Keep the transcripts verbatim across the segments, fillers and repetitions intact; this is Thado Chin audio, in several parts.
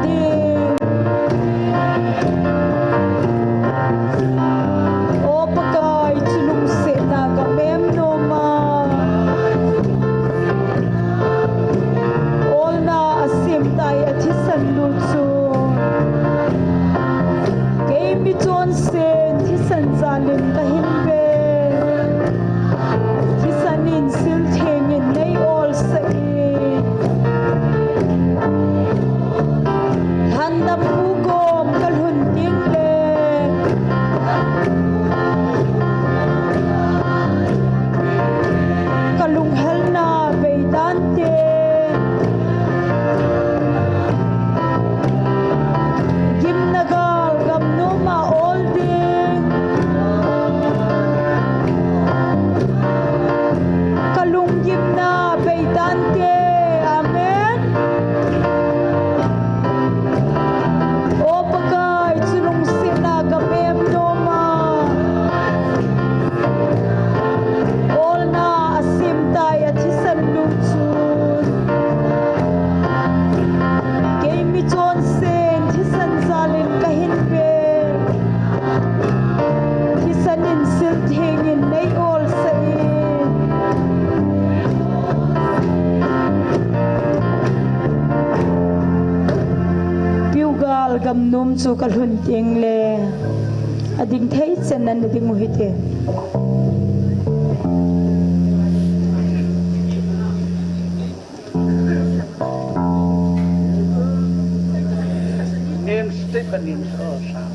ding. O Pakai, chu lungsetna gam em nom a, olna a sem tai a thisan lut chu, kei mi chonset thisan jal in ka hin ve. Thisan in sil theng in nei olsah in. Lhandam pu kom ka lhun teng le, ka lunghelna bei dan te, gimna gal gam nom a ol ding, ka lunggimna bei dan te. Amen. O Pakai, chu lungsetna gam em nom a, olna a sem tai a thisan lut chu, kei mi chonset thisan jal in ka hin ve. Thisan in sil theng in nei olsah in. Piugal gam nom chu ka lhun teng le, a ding thei chan nan a ding u hite. Name stick and name, oh, sound.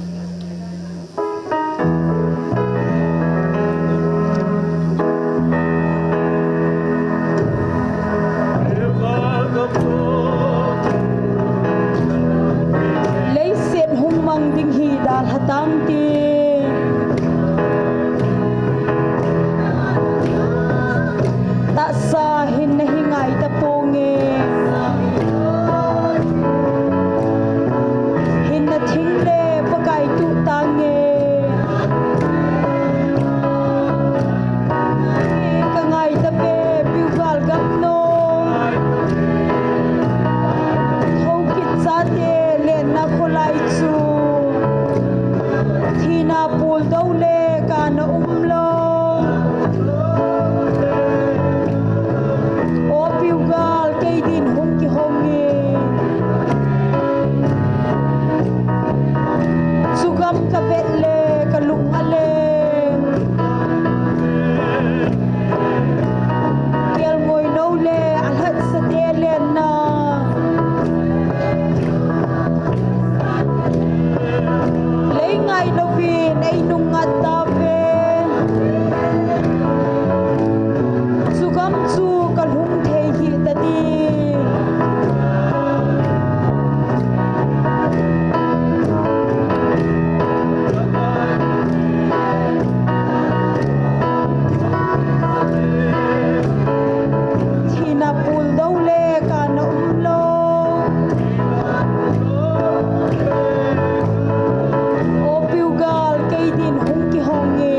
Leiset hung mang ding hi dalha tang ti. Tahsa hin na hi ngai ta ponge. Hin na thing le Pakai tu tange. Ka ngai ta pe piugal gam nom. Thokit chate lenna kholai chu, thina puldou le kana umlou. O piugal kei din hung kihong in. Chu gam ka vet le ka lung a leng. Kelngoi nou le a lhatsate lenna. Lei ngai louvin ei nung ngat tave. Chu gam chu ka lhung thei hih ta ding. Thina puldou le kana umlou. O piugal kei din hung kihong e.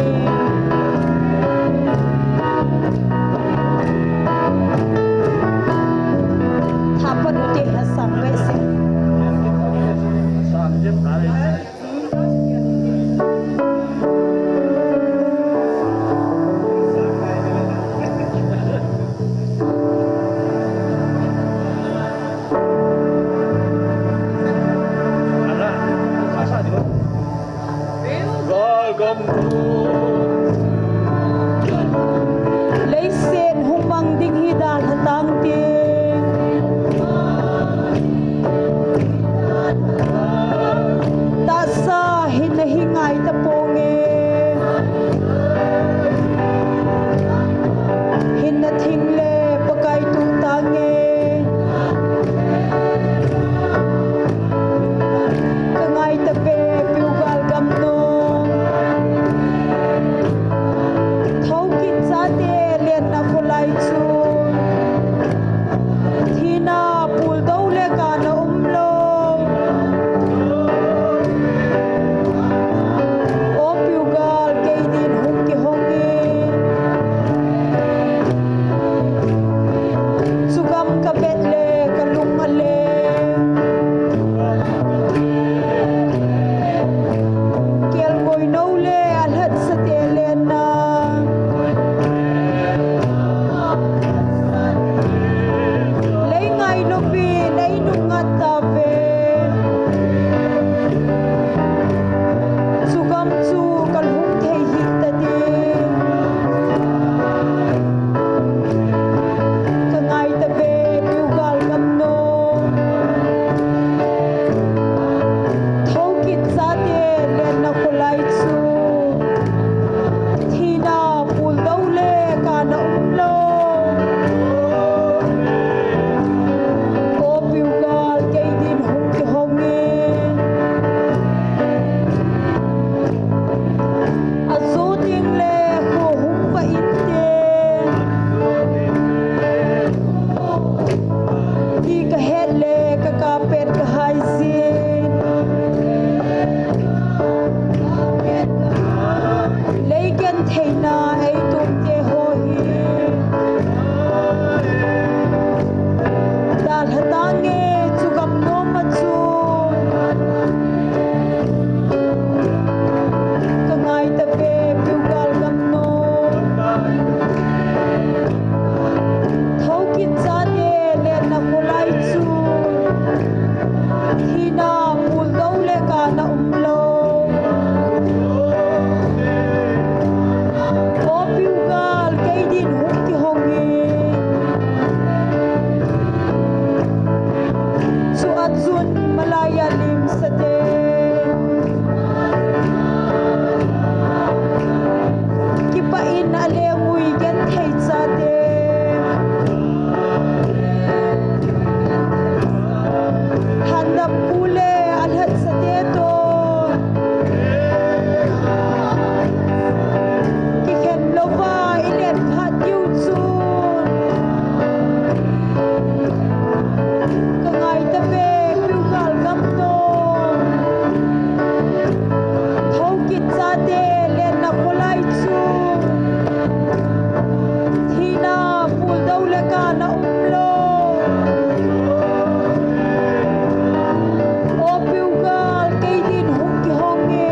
Thapat u te ha sang ve se. Leiset hung mang ding hi dalha tang ti. Tahsa hin na hi ngai ta ponge. Hin na thing le Pakai tu tange. Ka ngai ta pe piugal gam nom. Laiya limsate, kipah in alengui genthei chate, handap pu le alhatsate toh kikhen louva ilen phat diu chu. Ka ngai ta ve, Pu Gal Gamtong. Thokit chate lenna kholai chu thina puldou le kana umlou. O Pu Gal, kei din hung kihong e.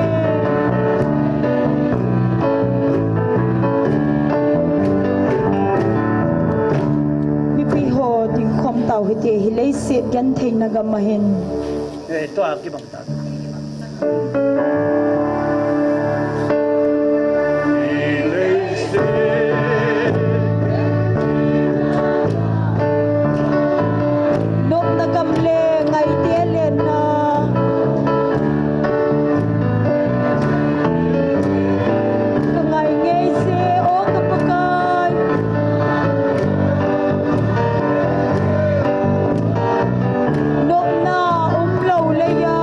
Mipi ho dingkhom tau hite, hi leiset gentheina gam ahin. Eh, tua kibang ta. Nopna gam le ngaite lenna. Ka ngai ngei se, o ka Pakai. Nopna umlou leiya.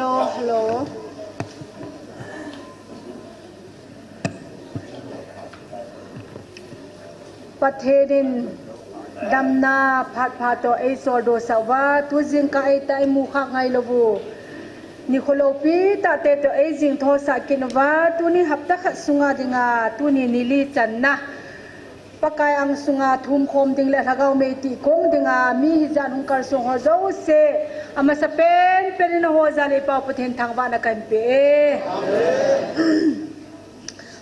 Hello, hello. Pathen in damna phat phat toh eisol doh sah uva, tu jingkah eita eimu khah ngai lou u. Nikho loupi tah te toh eijing thosah kit uva, tuni hapta khat sunga dinga, tuni ni li channa Pakai ang sunga thum khom ding le Lhagao mei tih kong dinga mi hijat hung kalsong ho jouse, amasa pen pen in eiho jal'a i Pau Pathen thangvahna kahin pe e.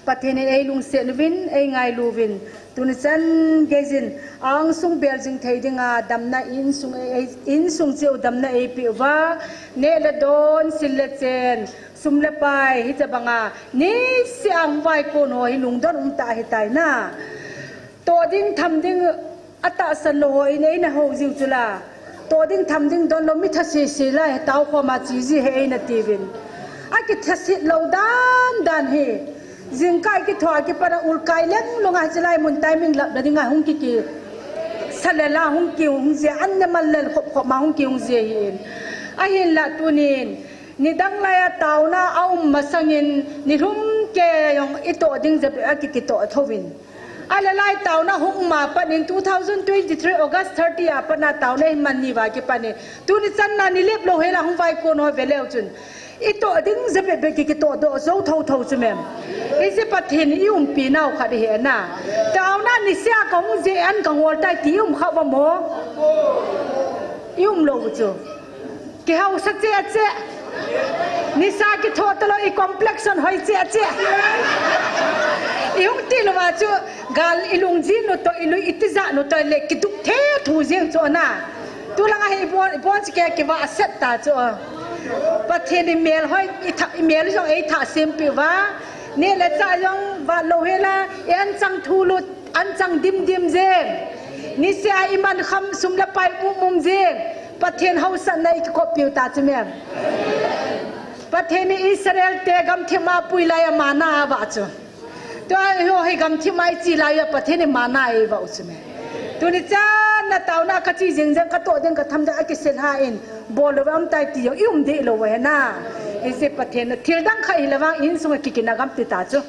Pathen in eilungset uvin, eingailu uvin, tuni chan geiyin angsung bel jing thei dinga damna insung, insung cheh u damna eipeh uva, neh le don, sil le chen, sum le pai, hiche banga niseh a hung vaikon ho hi lungdon um tah ahitai na. Toh ding tham ding atahsan lou ho in eina hou jiu chu la. Toh ding tham ding don lou mi tha sese la, he tao khoma che ji hi eina tiuvin. Akithaset lou dan dan hi. Jingkah kithoa kipat a ulkai leng lou nga hiche lai mun timing lapna dinga hung kiki salela hung kihung jia, an ne mal lel khop khop ma hung kihung jia hi in. Ahinla tunin, nidang laiya taona aum masangin, nilhum kei jong itoh ding jep bep a kikitoh thouvin. Ahile lai taona hung ma panin two thousand twenty-three August thirty a patna taona iman ni uva kipanin. Tuni channa nilep lou hela hung vaikon ho veleu chun, itoh ding jep bep bep kikitoh doh jou thou thou chu mem. Hiche Pathen in eiumpi nau khat ahi na. Taona niseh a kahung jeh an kangol tai ti ium kha uva mo. Ium lou chu. Kihaosa cheh cheh. Nisa kitho talou, i complexion hoi cheh cheh. Ihung ti louva chu gal ilungjin u toh, ilui itijat u toh le kiduk thethu jeng chu na. Tulanga hi ibon, ibon chu kei kivah set ta chu. Pathen in imel hoi, itha, imel jong eithah sempeh uva. Neh le chah jong vat lou hela, i anchang thulut, anchang dimdim jeng. Niseh a iman kham sum le pai um um jeng. Pathen haosatna ikikoppiu ta chu mem. Pathen in Israel te gamthip a apui laiya manna avah chu. Tua eiho hi gamthip a iche laiya Pathen in manna eivah u chu mem. Tuni channa taona kache jing jeng, katoh ding katham ding akisel ha in. Bol lou am tai ti jong ium deh lou ahi na. Hiche Pathen na thil dang khat hile vang insunga kikina gamti ta chu.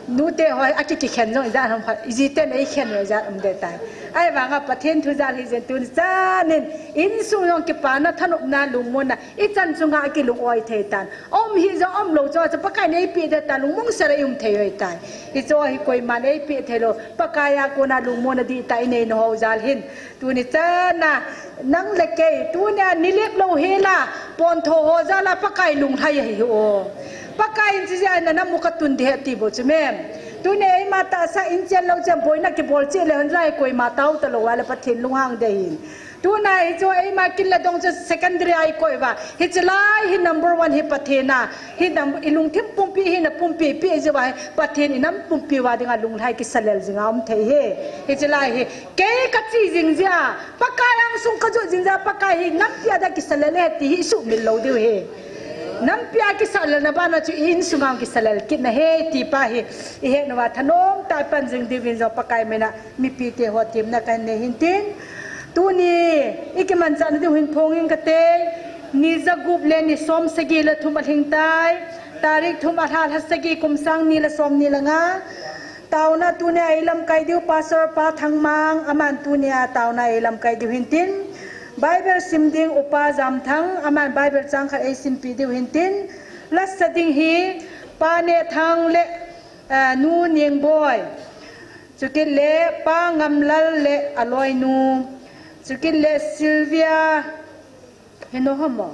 Nute ho akikikhen jong ijat ham khat, ijiten eikhen u ijat um deh tai. Ahivanga Pathen thu jal hijeh in tuni chanin insung jong kipana, thanopna, lungmonna ichan chunga akilung oi thei tan. Aum hih jong aum lou chu, chu Pakai in eipeh ding ahitai, lungmong sela ium thei u ahitai. Hiche hi koiman eipeh thei lou, Pakai a kona lungmonna dihtah inei nau ho jal hin. Tuni chana, nang le kei, tunia nilep lou hela, pontho ho jal a Pakai lunglhai ahi o. Pakai in hiche jeh a nana mu katun ding ahi ati bou chu mem. Tunia eima tahsa in chen lou chen boina kibol cheh le hon lai koima tao talou a le Pathen lunghang ding ahin. Tuna hiche eima kin le dong chu secondary a ikoi uva. Hiche lai hi number one hi Pathen a. Hi nam, ilungthim pumpi hi na pumpi pi jiu va hi Pathen inam pumpi uva dinga lunglhai kisa lel jing a um thei hi. Hiche lai hi kei kache jing jeh a, Pakai angsung kajot jing jeh a, Pakai hi nampi a dia kisa lel e ti hi isuhmil lou diu hi. Nampi a kisa lelna bana chu i insunga kisa lel kit na hi ti pa hi ihet nauva thanom tah a pan jing diuvin jong Pakai mina mipi te ho temna kahin nei hin tin. Tuni ikimanchah na diu hin phong ing kate, ni jagup le ni som sagi le thum alhing tai, tarik thum alha lha sagi kum sang ni le som ni le nga. Taona tunia eilamkai diu Pastor Pa Thangmang, aman tunia taona eilamkai diu hin tin. Bible sim ding Upa Jamthang, aman Bible chang khat eisimpi diu hin tin. Lasa ding hi Pa Nehthang le, eh, Nu Ningboi. Chukit le Pa Ngamlal le aloinu. Chukit le Sylvia, hino hamo.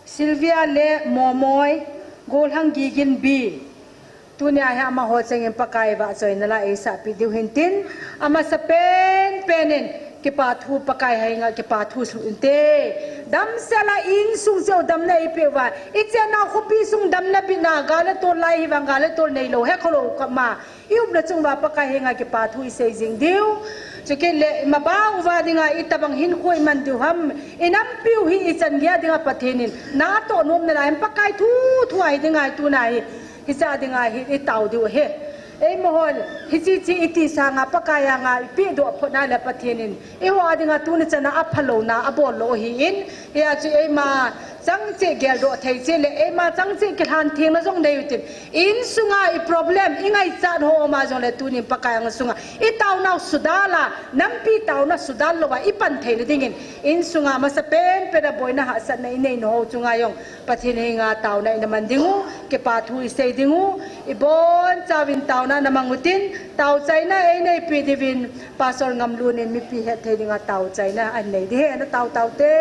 Sylvia le Momoi, Golhang Gigin B. Tunia hi amaho chengin Pakai vahchoina la eisahpi diu hin tin, amasa pen pen in kipa thu Pakai henga kipa thu sah inte. Damsel a insung cheh u damna eipeh uva, ichena khopi sung damna bina, gal le tol lai hi vang gal le tol neilou, hekholou kama. I umna chung uva Pakai henga kipa thu isei jing diu. Chukit le imaba uva dinga itobang hinkho iman diu ham. Inampiu hi ichan geiya dinga Pathen in natoh nom nalai ham, Pakai thu thu ahi dinga tuna hi. Hiche dinga hi itao diu ahi. Eimahon hiche che iti sanga Pakai anga ipehdoh phot na le Pathen in eiho a dinga tuni chana aphalouna abol lou ahin. Hia chu eima Chang cheh geldoh thei cheh le, eima chang cheh kilhan thengna jong nei utin. Insunga i problem, i ngaichat ho uma jongle tunin Pakai angsunga i taonau sudal a, nampi taona sudal louva i pan theina dingin, insunga masapen pen a boina hahsatna i neina ho chunga jong Pathen henga taona i na man ding u, kipa thu i sei ding u, i bonchauvin taona na mang utin, taochaina ei neipi diuvin, Pastor Ngamlun in mipi hetthei dinga taochaina ahin nei ding ahi, ana tao tao te.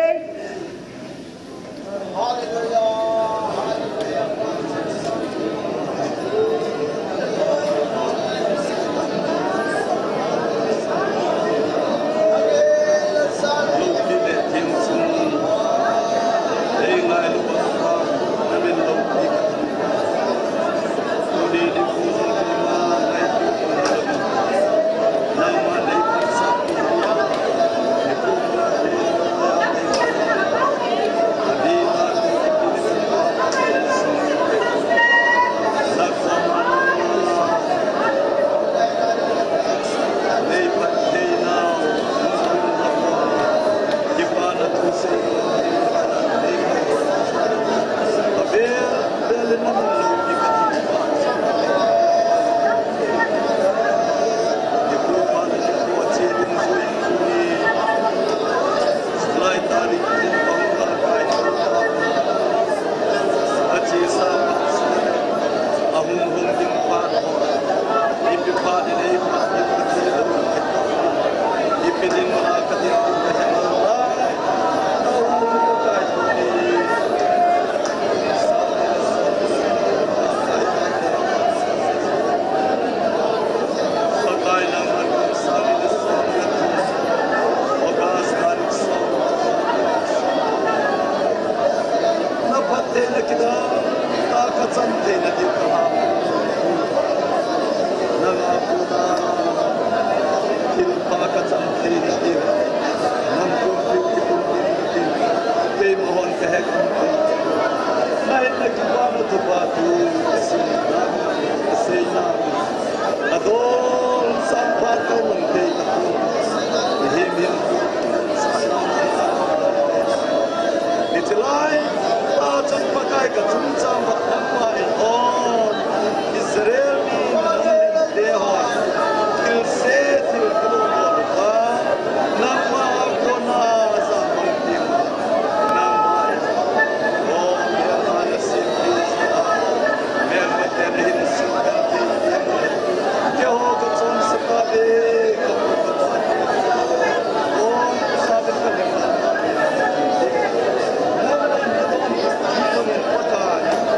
Israel mi nang len te ho, thil se, thil kilo ho pa, nangma kona sa mang ti, nangma, o, nangma na si ti, nangma te na hin su kan ti, ke ho ka chon sa pa de, ka pu ka pa, o, sa de ka le ka, nangma na don ka sa, ka le ka ta.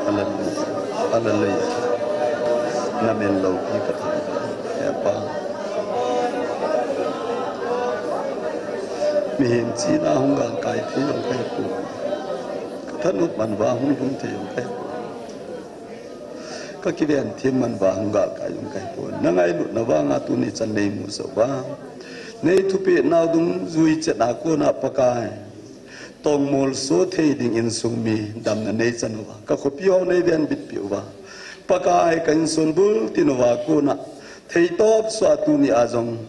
Hallelujah. Hallelujah. Namin loupi Pathen. He Pa. Mihem china hung galkai thei jong kahipoi. Kathanop man uva hung lhung thei jong kahipoi. Kakiven them man uva hung galkai jong kahipoi. Nangailutna vanga tuni chan neimu jou uva, neithupeh nau dungjui chetna kona Pakai, tongmol so thei ding insung mi damna neichan uva, kakhopi ho neivenbit peh uva, Pakai, ka insung bul tin uva kona theitop sua tuni a jong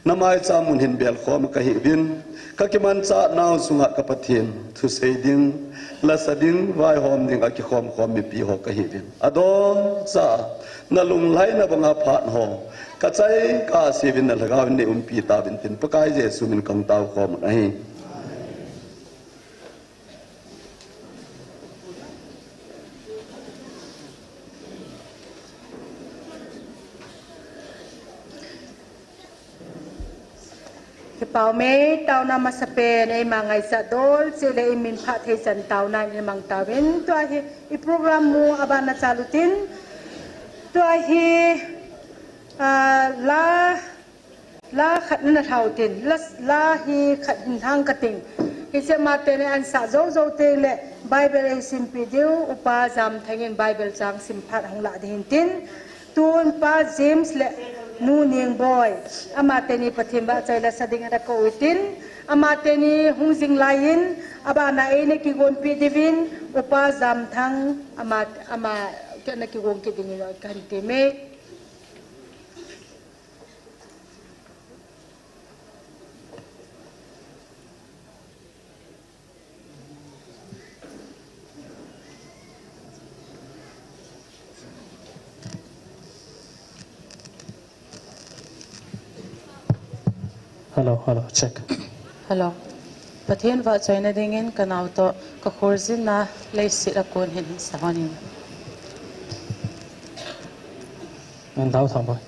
namaicham mun hin belkhom kahiuvin, kakimanchah nau sunga ka Pathen, thusei ding, lasa ding, vaihom ding a kikhom khom mipi ho kahiuvin. Adoncha, nalunglhaina banga phat ho, kachai kaseuvin nalhagao in neiumpi tauvin tin Pakai Jesu min kahung tao khom un ahi. Kipah ume, taona masapen, eima ngaisah dol cheh le imin phah thei chan taona in imang tauvin, tua hi i program mu abana chalut in, tua hi, ah, la La khat nana lhau tin, la, la hi khat hin lhang kating. Hiche amateni ansah jou jou teng le Bible eisimpi diu, Upa Jamthang in Bible chang sim phat hung lah ding hin tin. Tun Pa James le Nu Ningboi, amateni Pathen vahchoi lasa ding ana kou tin. Amateni hung jing laiyin, abana eina kigonpi diuvin, Upa Jamthang, ama, ama, ana kigon kit dingin kahin teme. Hello, hello, check. Hello. Pathen vahchoina dingin kanao toh, kakholjinna leiset a kon hin sa lhonin. Nandao Thangboi.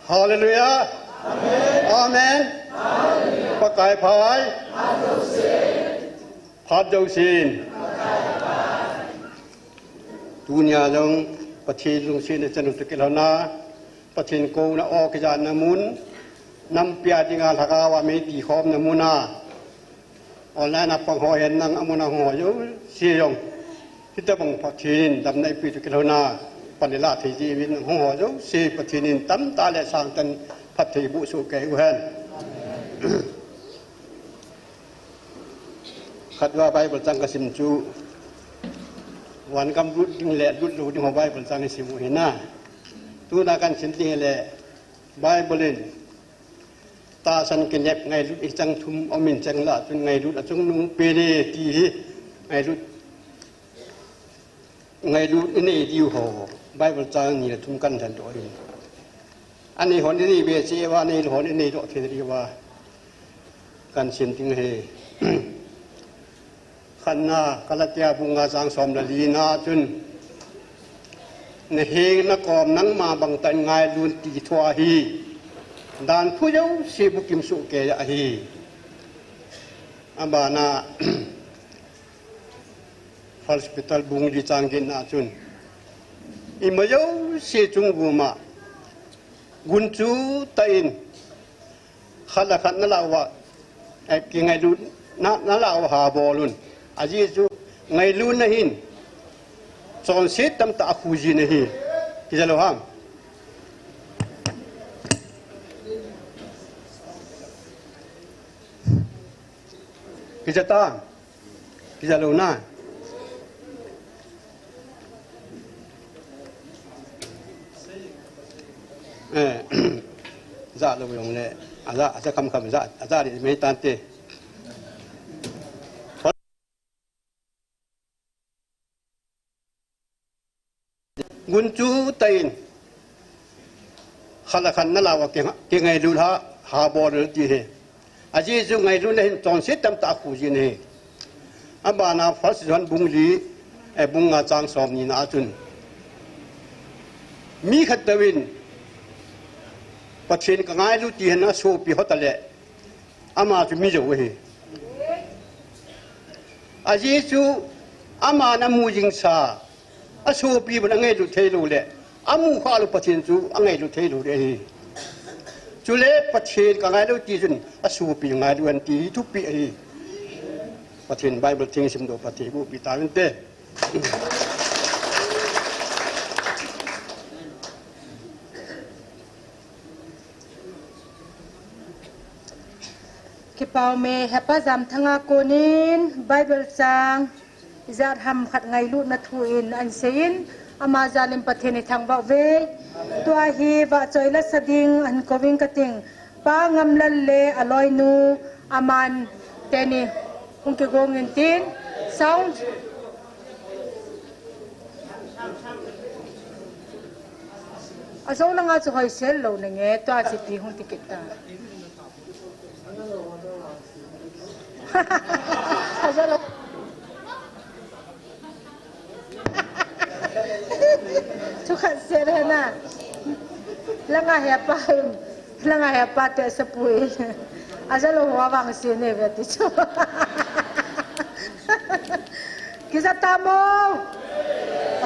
Hallelujah. Amen. Pakai phat. Phat jousen. Tunia jong Pathen lungsetna chanu toh kilhouna, Pathen kouna o kijahna mun, nampi a dinga lhagao a mei tikhomna muna, online a pang ho hen nang amun a hung ho jouse jong, hitobang Pathen in damna eipeh toh kilhouna, pan ilah thei jeh uvin hung ho jouse Pathen in tamtah le sangtah in phatthei boh soh kei uhen. Khat uva Bible chang kasim chu, vangam lut ding le lut lou ding ho Bible chang isim u hina. Tuna kahin sim ding le Bible in tahsan kinep ngailut ichang thum um in chang lah chun ngailut achungnung pen e ti hi, ngailut, ngailut inei diu ho Bible chang ni le thum kahin lhendoh in. Anei hon inei be cheh uva, anei lou hon inei doh thei diu va. Kahin sim ding ahi. Khatna, Galatia bung nga chang som le li na chun, naheng nakom nangma bangtah in ngailut ti thua hi, dan phu jouse bukim soh kei ahi. Abana, First Peter bung li chang get na chun, ima jouse chung guma gunchu tah in, khat le khat nalah uva, eh, kingailut, na, nalah uva ha bol un. Ajeh chu ngailutna hin chonset tamtah akhu jin ahi. Kija lou ham? Kija tam? Kija lou na? Eh, ja lou jong le, aja, aja kham kham ja, aja ding mei tante. Gunchu tah in, khat le khat nalah uva ki, kingailut ha, ha bol un ti hi. Ajeh chu ngailutna hin chonset tamtah akhu jin ahi. Abana First John bung li, eh, bung nga chang som ni na chun, mi khat touvin Pathen kangailut ti hin asopi hot le, ama chu mi jou ahi. Ajeh chu aman amu jingsa, asopi bou angailut thei lou le, amu khah lou Pathen chu angailut thei lou ding ahi. Chule Pathen kangailut ti chun asopi ngailut hen ti hi thupi ahi. Pathen Bible theng simdoh phatthei boh peh tauvinte. Kipa ume, Hepa Jamthanga konin Bible chang ijat ham khat ngailutna thu in ahin seiyin, ama jalin Pathen ithangvah uve. Tua hi vahchoi la sa ding ahin kouving kating, Pa Ngamlal le aloinu, aman teni hung kigong intin, sound. Ajou langa chu hoisel lou nange, tua chu ti hung ti kit ta. Ajou lou. Chu khat sel hena. Langa hepa un. Langa hepa te sapui. Ajou lou ho vangse ne ve ti chu. Kija tamo.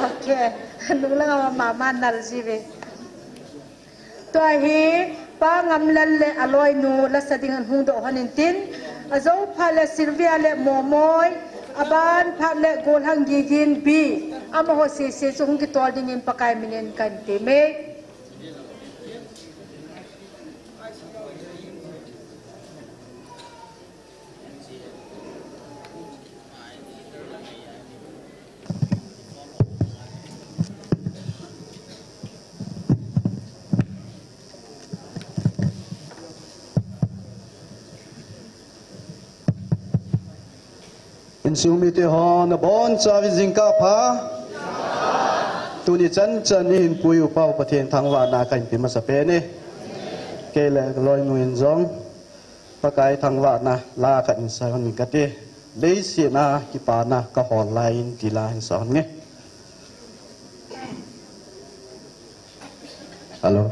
Okay. Nung langa mama nal ji ve. Tua hi Pa Ngamlal le aloinu la sa ding ahin hung doh hon intin, ajou phat le Sylvia le Momoi, aban phat le Golhang Gigin B, amaho sese chu hung kitol dingin Pakai minin kahin teme. Insung mite ho nabonchauvin jingkah pha. Tuni chanchan ihin pui u pau Pathen thangvahna kahin pe masa pen e. Kei le kaloinu in jong Pakai thangvahna la khat in sa hon nge kati. Leiset a kipana kahol lai in ti la hin sa hon nge. Hello.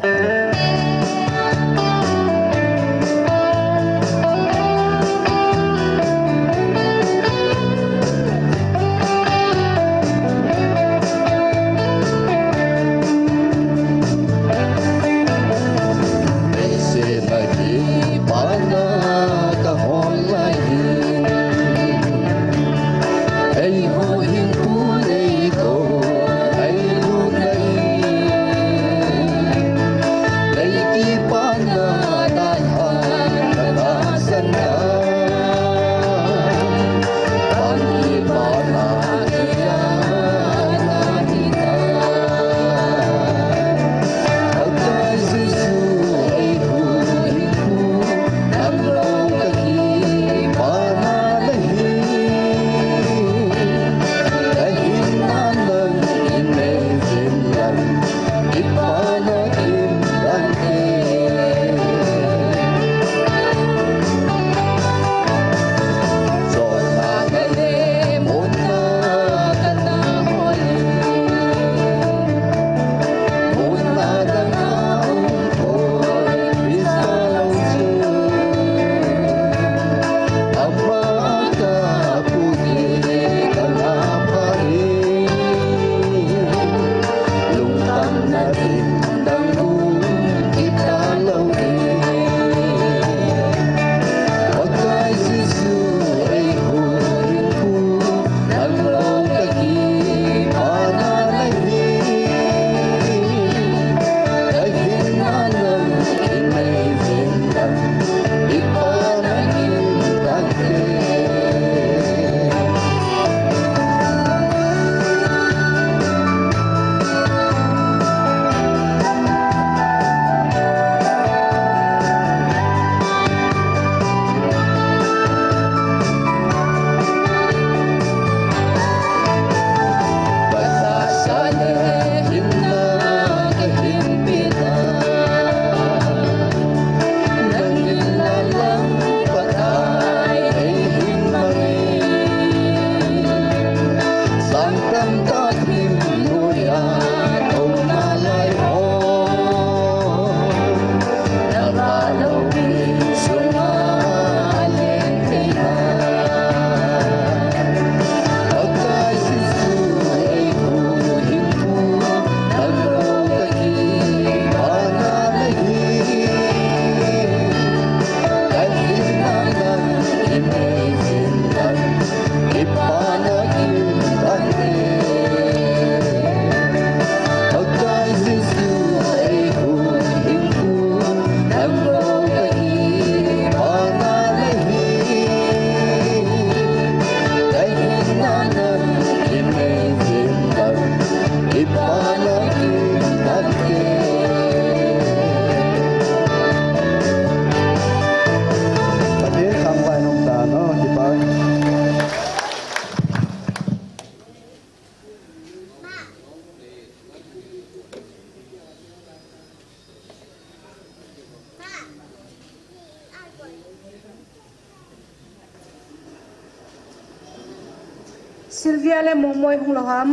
Sylvia le Momoi hung lo ham.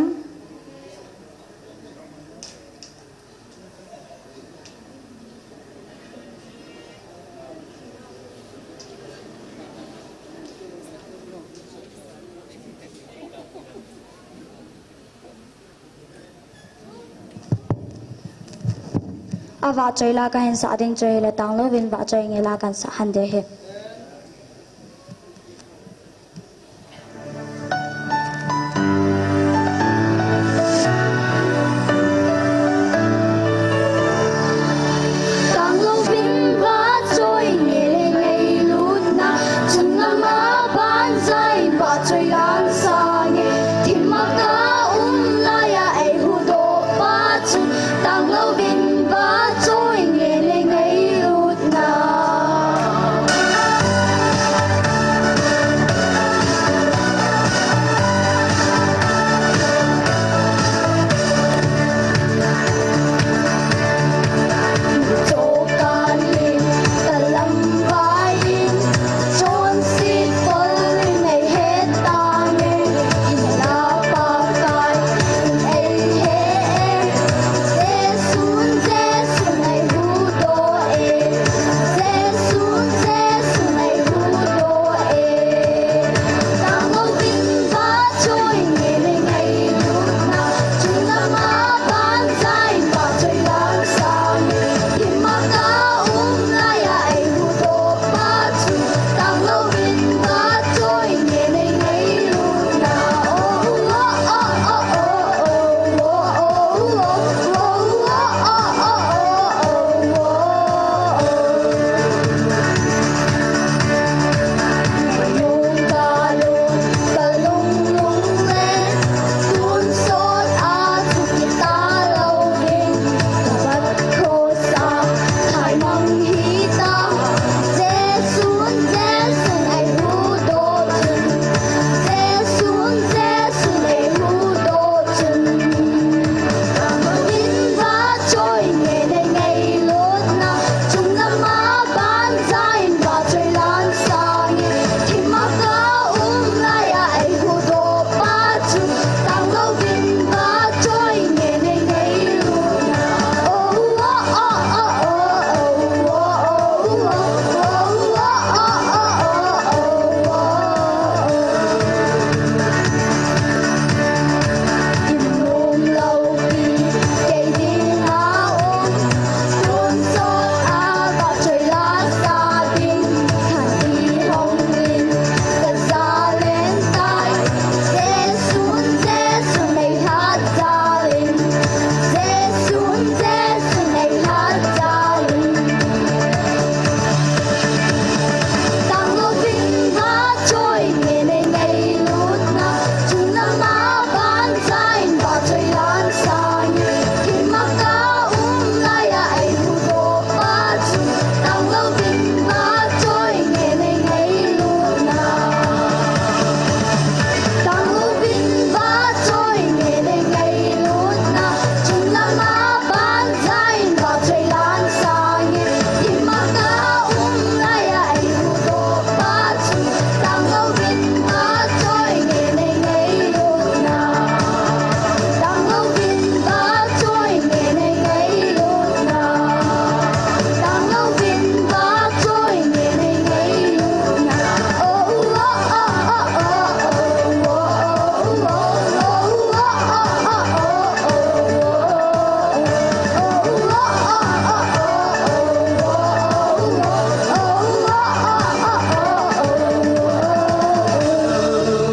A vahchoi la kahin sah ding chu ahile, tanglouvin vahchoi ngei la kahin sah hande hi. Tanglouvin vahchoi ngei le ngailutna, chunglama banjah in vahchoi lan sange. Themgao um laiya eihuhdoh pa chu, tanglouvin vahchoi ngei le ngailutna.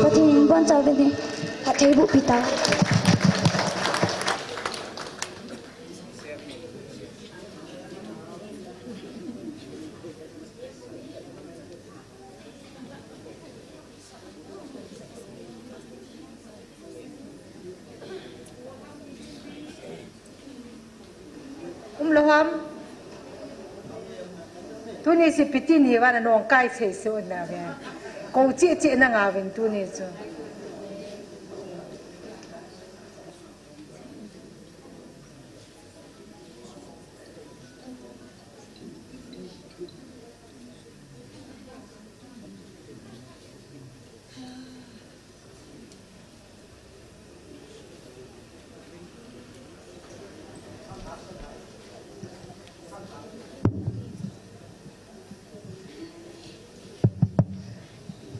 Pathen in boncha uvin, phatthei boh peh tau. Um lo ham. Tuni si piti ni vana nong kai sei sei un na ve. Ko chi chi na nga vin tuni chu.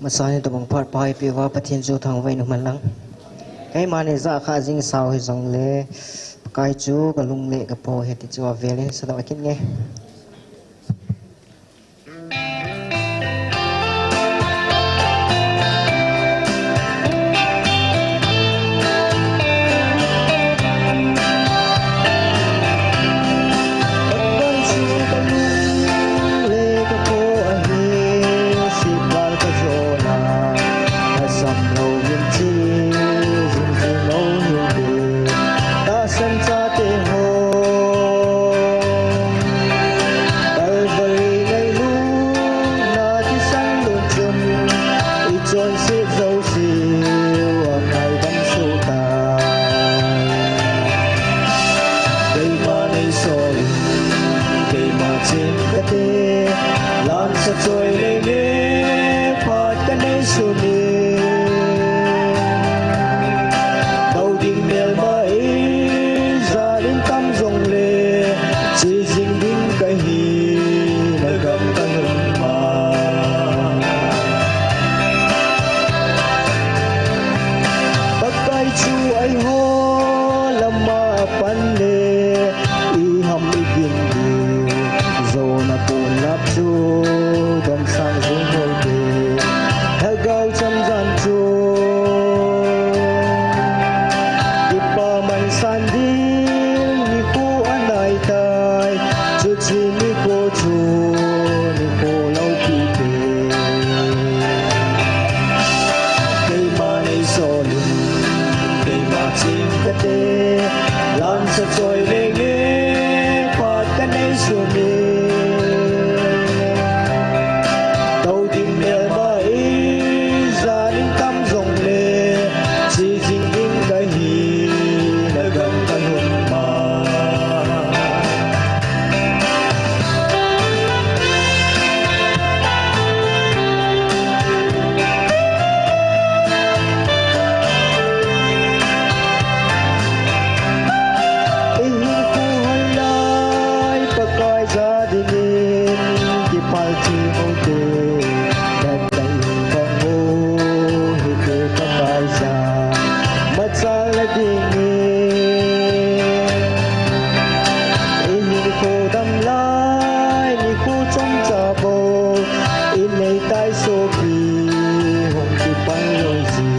Masa ni tobang phat Pakai peuva Pathen chu thangvah in umhen lang. Keima ni ja kha jing sao hijong le, Pakai chu kalung le kapo ahi ti chu avel in sadoh kit nge. Tahsan chate ho, Calvary ngailutna kisan lut chun, i chonset jouseu angaidam soh tai. Keima nei sol in, keima ching kate, lamsa choi lele, phat kanei sun in. Dou ding melma ei, jal in tam jongle, che jing ding kahi, na gam kalhun ma. Pakai chu eiho lama apan le, iham igin diu, jona pon lap chu, domsang jing hou te, lhagao cham jan chu. Kipa man san ding nikho anai tai, chuche nikho chu nikho loupi te. Keima nei sol in, keima ching kate, lamsa choi lele, phat kanei sun in. Dou ding melma ei, jal in tam jongle, che jing ding kahi, na gam kalhun ma. Eihin kho hoi lai Pakai ja dingin, kiphal chim u te, na taibang u, hite Pakai ja, machal na dingin. Eihin kho dam lai, nikho chomcha bou, inei tai sopi, hung kipan loi ji.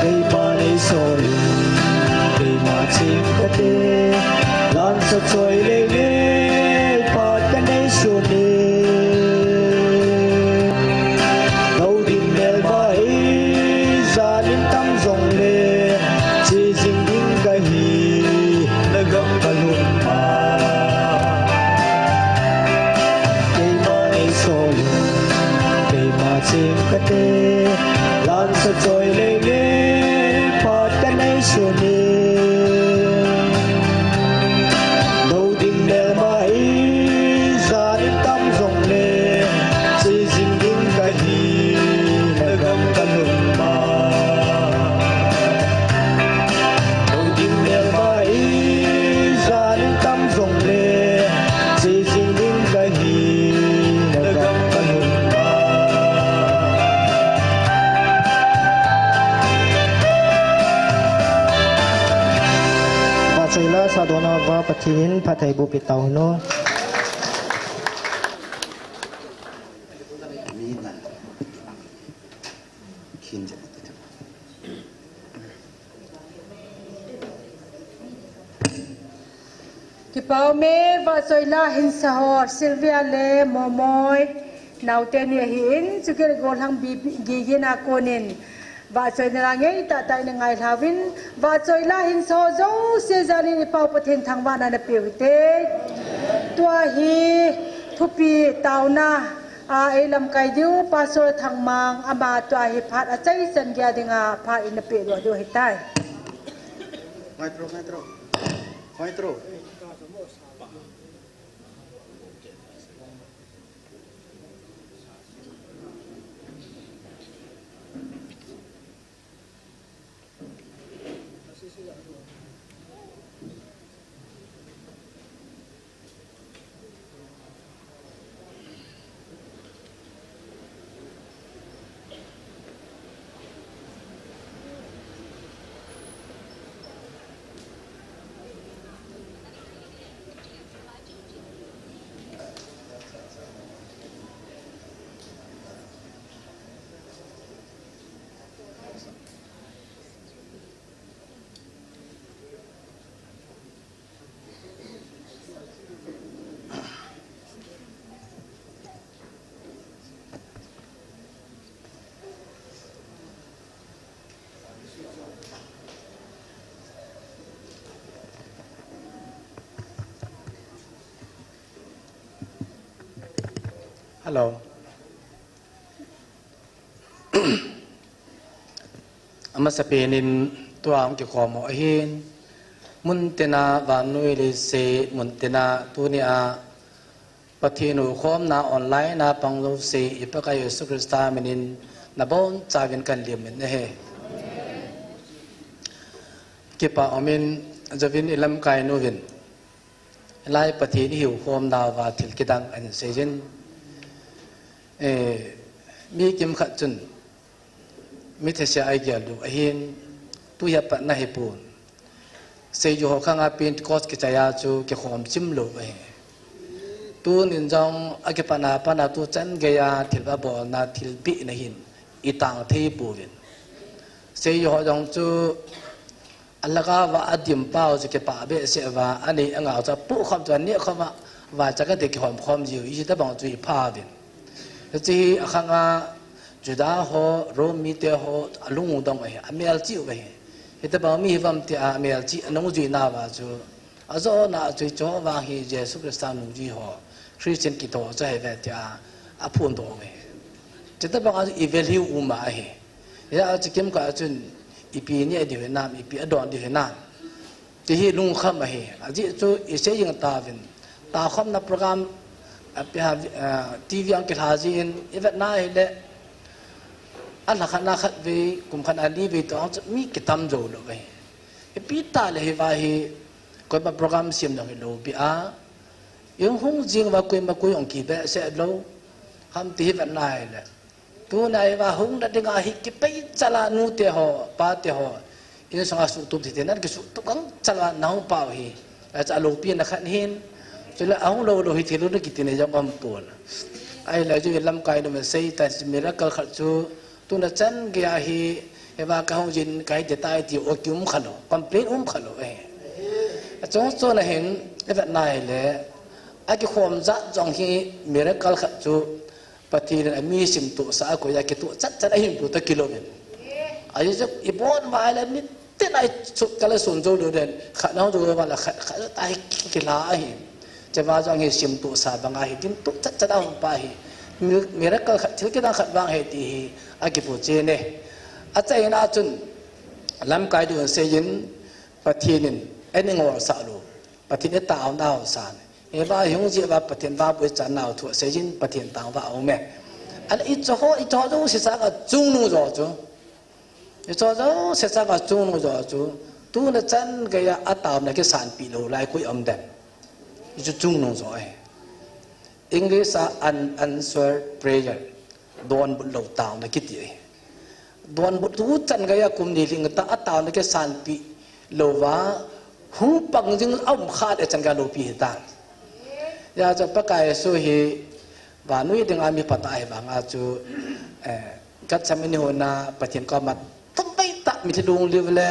Keima nei sol in, keima ching kate, lamsa choi lele, phat kanei sun in. Dou ding melma ei, jal in tam jongle, che jing ding kahi, na gam kalhun ma. Keima nei sol in, keima ching kate, lamsa choi lele, phat kanei sun in. Dou ding melma ei, jal in tam jongle, che jing ding kahi, na gam kalhun ma. Dou ding melma ei, jal in tam jongle, che jing ding kahi, na gam kalhun ma. Vahchoi la sadohna uva Pathen in phatthei boh peh tauhen o. Kipa ume, vahchoi la hinsa ho, Sylvia le Momoi, naote ni ahin, chukit le gollhang bi, bi, gigin a konin, vahchoina la ngeitah tah in angailhauvin, vahchoi la hinsa ho jouse jal in i Pa u Pathen thangvahna napeh u hite. Tua hi, thupi taona, a, eilamkai diu, Pastor Thangmang, ama tua hi phat achaichan geiya dinga phat eina pehdoh diu ahitai. Maestro, maestro. Maestro. Hello. Amasapen in tua hung kikhom u ahin, mun tina vannoi leiset mun tina tunia Pathen hukhomna online a pang jouse i Pakai Jesu Christa minin nabonchauvin kahin lim in ahi. Kipa umin, jouvin i lamkai nuvin, lai Pathen i hukhomnauva thil kidang ahin seijin. Eh, mi kimkhat chun, mi thase a igel diu ahin, tu hi apatna hipon. Seijou ho khanga Pentecost kichai a chu kikhom chim lou ahi. Tunin jong akipatna patna tu chan geiya thil abolna thil bihna hin itang thei pouvin. Seijou ho jong chu alhagao va adim pau chu kipah behseh uva, anei angao chu apoh khom chu aneh khom uva, vaicha kati kikhom khom jiu, hiche tobang chu iphauvin. Hiche hi akhanga Juda ho, Rom mite ho alung u dong ahi, amelchih u ahi. Hitobang mi hi vam tia amelchih anung juinauva chu, ajona chu hicheho vang hi Jesu Christa nungjui ho, Christian kiti ho chu ahiuve tia aphondoh u ahi. Chutobanga chu i value um ahi. Hijeh a chu kimkhat chun ipi neh diu hinam, ipi adon diu hinam, ti hi lungkham ahi. Ajeh chu isei jing tauvin, taokhomna program, a, TV a hung kilha jin ivet na hile, alha khat na khatvei, kum khat na nivei toh chu mi kitam joulou ahi. Ipi tah le hiva hi koima program sem jong hilou pi a, ihung hung jing uva koima koi hung kibehseh lou ham ti hi vet na hile, tuna hiva hungna dinga hi kipei chala nute ho, pate ho, insunga suhtup thei thei nan kisuhtup gang chala nahung pau hi, acha loupina khat hin, chule ahung lou lou hi thil u na kiti nei jong umpon. Ahile chu i lamkai nu in asei tai, miracle khat chu tuna chan geiya hi, hiva kahung jin kahi ding tai ti o kium khalou, complain um khalou ahi. Achung chuna hin ivet na hile, akikhom jat jong hi miracle khat chu Pathen in ami simtohsa a koiya kitoh chat chat ahin pu toh kilouvin. Ajeh chu ibon uva hile nitin a isut kal a sun jou lou den, khat na hung jou uva le khat, khat ta hi kila ahi. Hicheva jong hi simtohsa banga hi dintoh chat chat ahung pa hi. Mi-, miracle khat, thil kidang khat vang ahi ti hi akipu chen e. Achaina chun lamkai nu in aseiyin, Pathen in eingolsah lou, Pathen itaonau asan, hiva ihung jeh uva Pathen vangboh ichannau thu aseiyin, Pathen tangvah aume. Ahile ichoho, ichoho jouse sanga chungnung jo chu, ichoho jouse sanga chungnung jo chu, tuna chan geiya ataona kisanpeh lou lai koi um dem? Hichu chungnung jo ahi. English a unanswered prayer, donbut lou taona kiti ahi. Donbut tu chan geiya kum ni lhing tah a taona kisanpeh louva hung pang jing aum kha le chan geiya loupi hitan. Hijeh chun Pakai Jesu hi vannoi dinga mi phatah ahi vanga chu, eh, Gethsemane hon a Pathen koma thumvei tah mitlhi lunglhai le,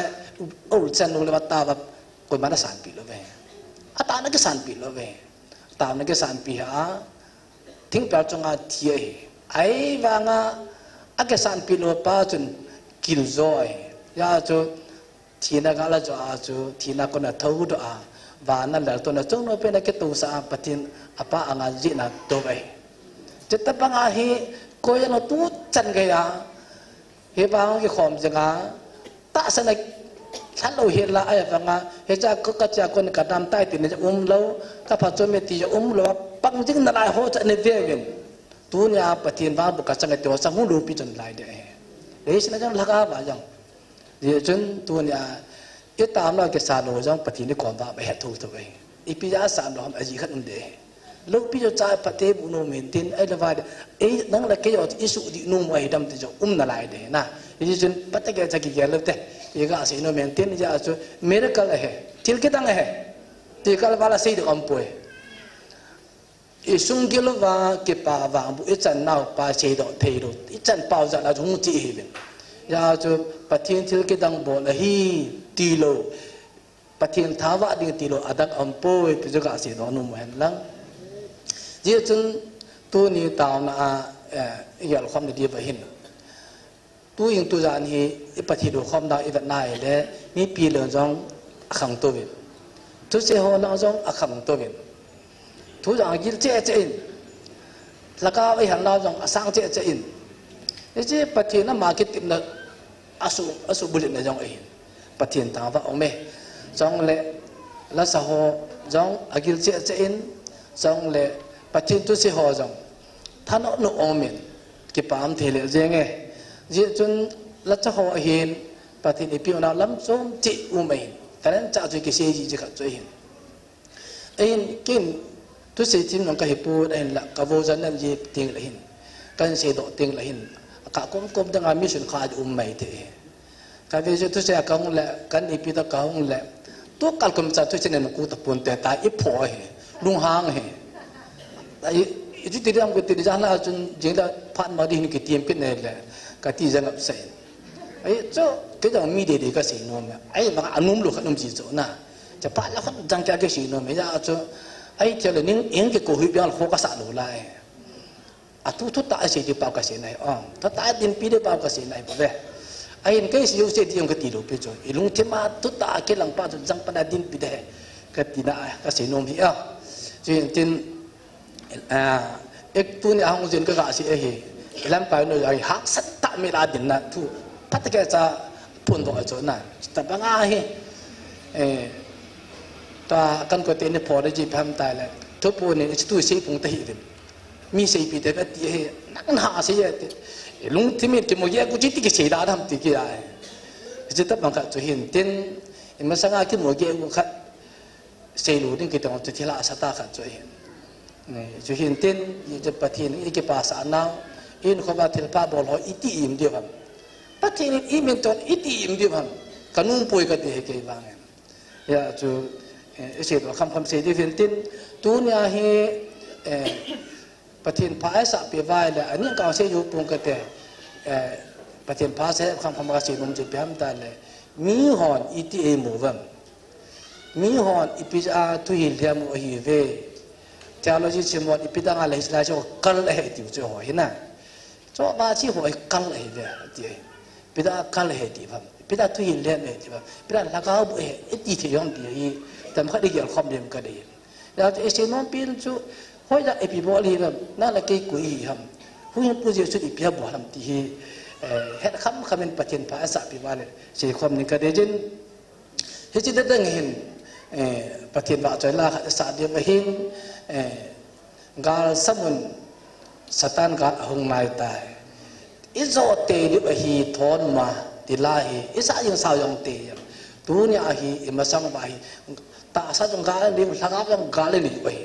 oul chan lunglhai atao uva, koiman asanpeh louve. Ataona kisanpeh louve. Ataona kisanpeh a, thingpel chunga thi ahi. Ahivanga akisanpeh lou pa chun kil jo ahi. Hijeh chun thina gal ajo a chu, thina kona thoudoh a, vana laltouna chungnung pen a kitousah a, Pathen apa anga jihna tou ahi. Chutobanga hi, koi jong tu chan geiya hiva hung kikhom jinga, tahsan a lhalou hel a, ahivanga hichea kon, kachea kon kadam tai tina jong umlou, kaphatchom e ti jong umlou a pang jing nalai ho chu ana veuvin. Tunia Pathen vangboh kachang e ti ho chu hung loupi chun lai ding ahi. Leiset a jong, lhagao a jong. Hijeh chun tunia itaonau kisa lou jong Pathen ikom uva ahet thouthou ahi. Ipi jeh a asam lou ham, ajeh khat um ding ahi. Loupi jouse chu phatthei boh nom hen tin, ahilou vale, ei, nang le kei jouse isuhdih nom u ahidem ti jong um nalai ding ahi na. Hijeh chun phatah geiya chu kigel loute, iga sei nom hen tin, hijeh a chu miracle ahi, thil kidang ahi, ti kalval a sei ding umpoi. Isunggil uva kipa vangboh ichannau pa seidoh theilou, ichan pau jat a hung che ahiuvin. Hijeh a chu Pathen thil kidang bol ahi tilou, Pathen tha vah ding tilou adang umpoi ti chu gasei nom u hen lang. Hijeh chun tuni taona a, eh, igelkhom na diuva hin, tuin tujan hi i Pathen hukhomna ivet na hile, mipi lang jong akhangtouvin, thusei ho lang jong akhangtouvin, thu jong agil cheh cheh in, Lhagao eihal nau jong asang cheh cheh in. Hiche Pathen ama kitepna asu, asubulhitna jong ahin. Pathen thangvah aume. Chule, lasa ho jong agil cheh cheh in. Chule, Pathen thuse ho jong thanom aumin. Kipah um thei lheh jenge. Hijeh chun lasa ho ahin, Pathen ipi u nau lam chom cheh um ahin. Talent cha chu kisei ji ji khat chu ahin. Ahin ken thusei thim jong kahi pon ahinla, ka vohcha nan ji teng le hin, kan seidoh teng le hin, ka kom kom dang a mission kha um mai thei. Ka ve chu thusei a kahung le, kan ipi ta kahung le, tu kal kum cha thusei nen ku ta pon te ta i pho hi, lunghang hi. Ai, i ti ti dam ko ti di jan la chun jing da phat ma di hin ki tiam pit ne le, ka ti jang ap sai. Ai, chu, kei jong mi dede kasei nom e. Ai, bang a nom lou khat um ji chu na. Chapa la khat jang kei a kasei nom e. Hijeh chun, ai, thil le ning eng kei ko hui bial kho kasah lou lai. A thu, thutah a sei di pau kasei nai. Oh, thutah a dinpi di pau kasei nai bou ve. Ai, in kei sei u sei di jong kati lou pi chu. I lungthim a thutah a kilang pa chu jang pan a dinpi di he. Kati na, kasei nom hi a. Chu in tin, Ah, ek tuni a hung jin ka ga sei ahi. Lampai noi ahi, haksat tah mi la din na thu. Phat ke cha phun do cho na. Ta bang ahi. Eh, ta kan ko te ni pho de ji pham tai le. Thu pu ni tu sei pung ta hi vin. Mi sei pi te ka ti ahi. Nang na sei ya te. Lungthim in kimo ye ku chi ti ki sei da dam ti ki ai. Ji ta bang ka chu hin tin. Ima sanga kimo ye ku khat. Sei lou ding kiti chu thil hahsa tah khat chu ahi. Ni, chu hin tin, i chu Pathen i kipasah nau, in khova thilpha bol ho iti im diu ham. Pathen in i min ton iti im diu ham. Ka nom poi kati hi kei vang em. Hijeh chun, eh, i seidoh kham kham sei diu hin tin, tunia hi, eh, Pathen pha asah pi vai le, ani ka sei u pung kate, eh, Pathen pha sei kham kham ka sei nom chu pi ham ta le, mi hon iti ei mu vam. Mi hon ipi a thuhil hiam u ahi ve. Theology chim hon ipi dang a le history chu kal ahi tiu chu ho hi na. Chu ba chi ho kal ahi ve, ti ahi. Ipi dang a kal ahi ti vam. Ipi dang thuhil hiam ahi ti vam. Ipi dang lhagao bu ahi, iti thei jong ti ahi. Tam khat i gel khom lem ka dei. Ya, i sei nom pi chu, hoiya ipi bol hi lam, na la kei koi hi ham. Huhhingpu Jesu ipi a bol ham ti hi, eh, het kham kham in Pathen pha asah pi va le, sei khom ning ka dei jin. Hiche te dang hin, eh, Pathen vahchoi la khat asah diu ahin, eh, gal samun Satan gal ahung nai tai. I jo tei diu ahi thon ma, ti la hi, i sa jing sao jong tei jong. Tunia hi, i masang uva hi, tahsa jong gal a liu, lhagao jong gal a liu ahi.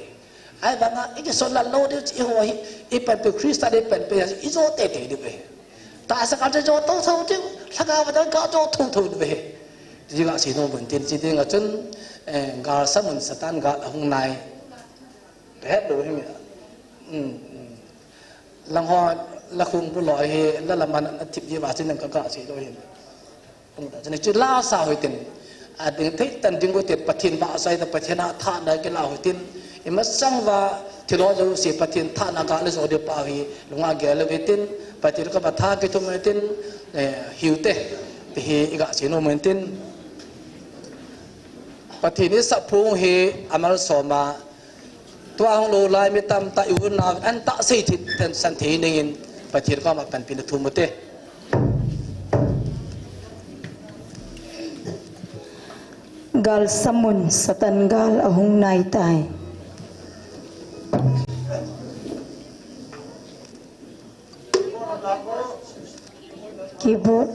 Ahivanga, i kisonlal lou diu chi ho hi, i panpi Christa dei panpi, i jo tei tei diu ahi. Tahsa gal jo tho tho diu, lhagao jong gal jo tho tho diu ahi. Ti ga sei nom uvin tin chi ding a chun, eh, gal samun Satan gal ahung nai. Het lou hi mi. Um, um. Lang ho, la khung bu loi hi, la la man a thip ji va chin nang ka ga sei lou hi. Um, ta chun chu la sa hoi tin. A ding thei tan ding ko te Pathen ba sai ta Pathen a tha na ke la hoi tin. I masang va thilo jo se Pathen tha na ga le jo de pa hi. Lunga ge le ve tin. Pathen ka ba tha ke thum tin. Eh, hiu te. Ti hi i ga sei nom uvin tin. Pathen i saphung hi amal soma. Tua hung lou lai mi tamtah i unau an tah sei thei ten san thei ningin Pathen koma panpina thum u te. Gal samun Satan gal ahung nai tai. Keyboard.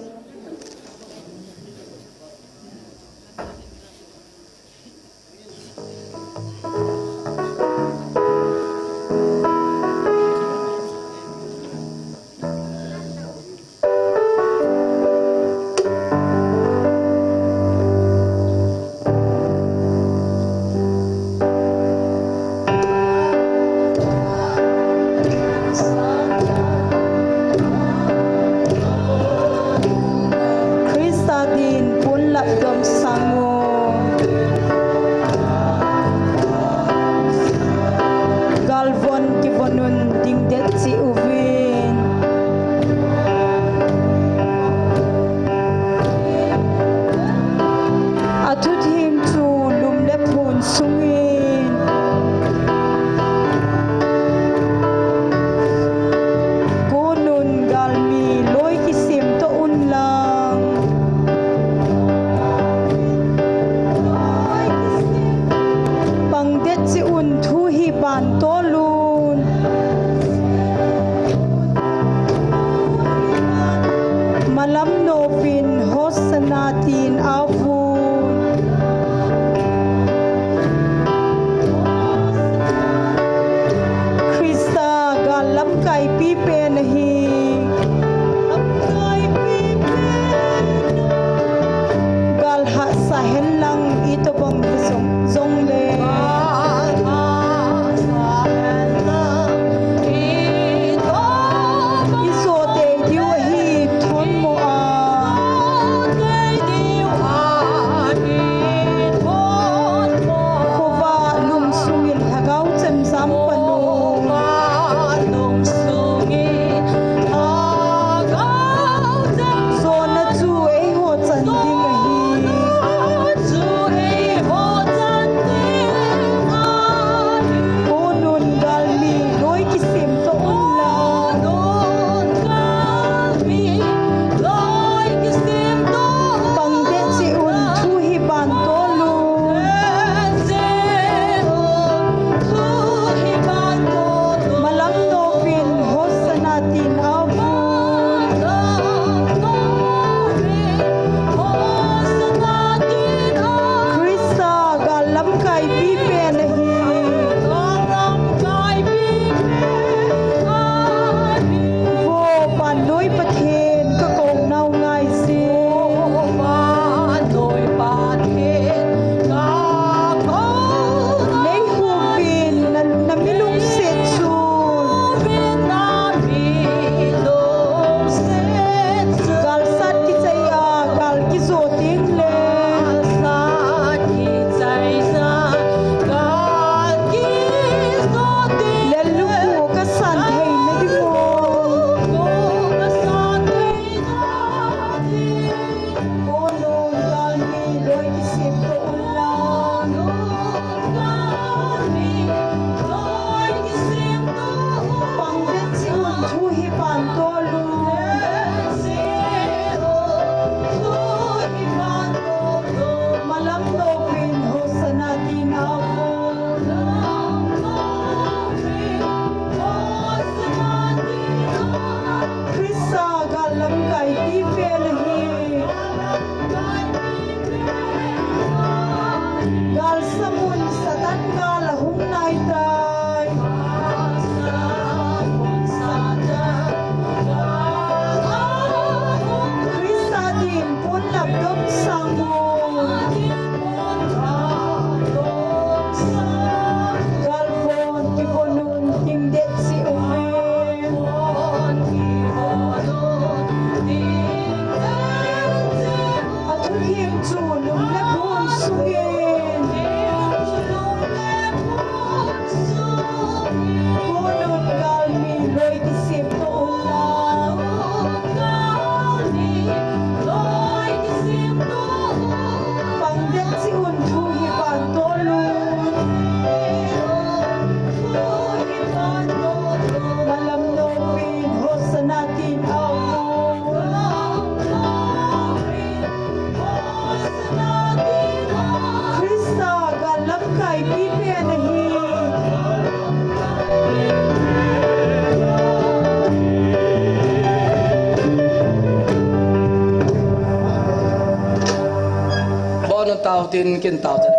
Henlang itobang hi jong, jong le. Isote diu ahi thon mo a. Khovah lungsung in lhagao chemjam pan o. Jona chu eiho chan ding ahi. Konun galmi loi kisemto unla. Pang det cheh un thu hi pan tolun. Malam nopin Hosanna tin aum un. Christa gal lamkaipi pen ahi. Vo Vannoi Pathen, ka kou nau ngai jing. Nei huvin na, na mi lungset chu. Galsat kichai a, gal kijo teng le. Lel lukhu ka san theina ding u. Konun galmi loi kisemto unla. Pang det cheh un thu hi pan tolun. Malam nopin Hosanna tin aum un. Christa gal lamkaipi pen ahi. Gal samun Satan gal ahung nai tai. Christa din pon lam dom sang un. Gal von kivon un, ting det cheh un. A thutheng chu lum le phung sungin. Konun galmi loi kisemto unla. Pang det cheh un thu hi pan tolun. Malam nopin Hosanna tin aum un. Christa gal lamkaipi pen ahi. Bon tau tin kin tau tin.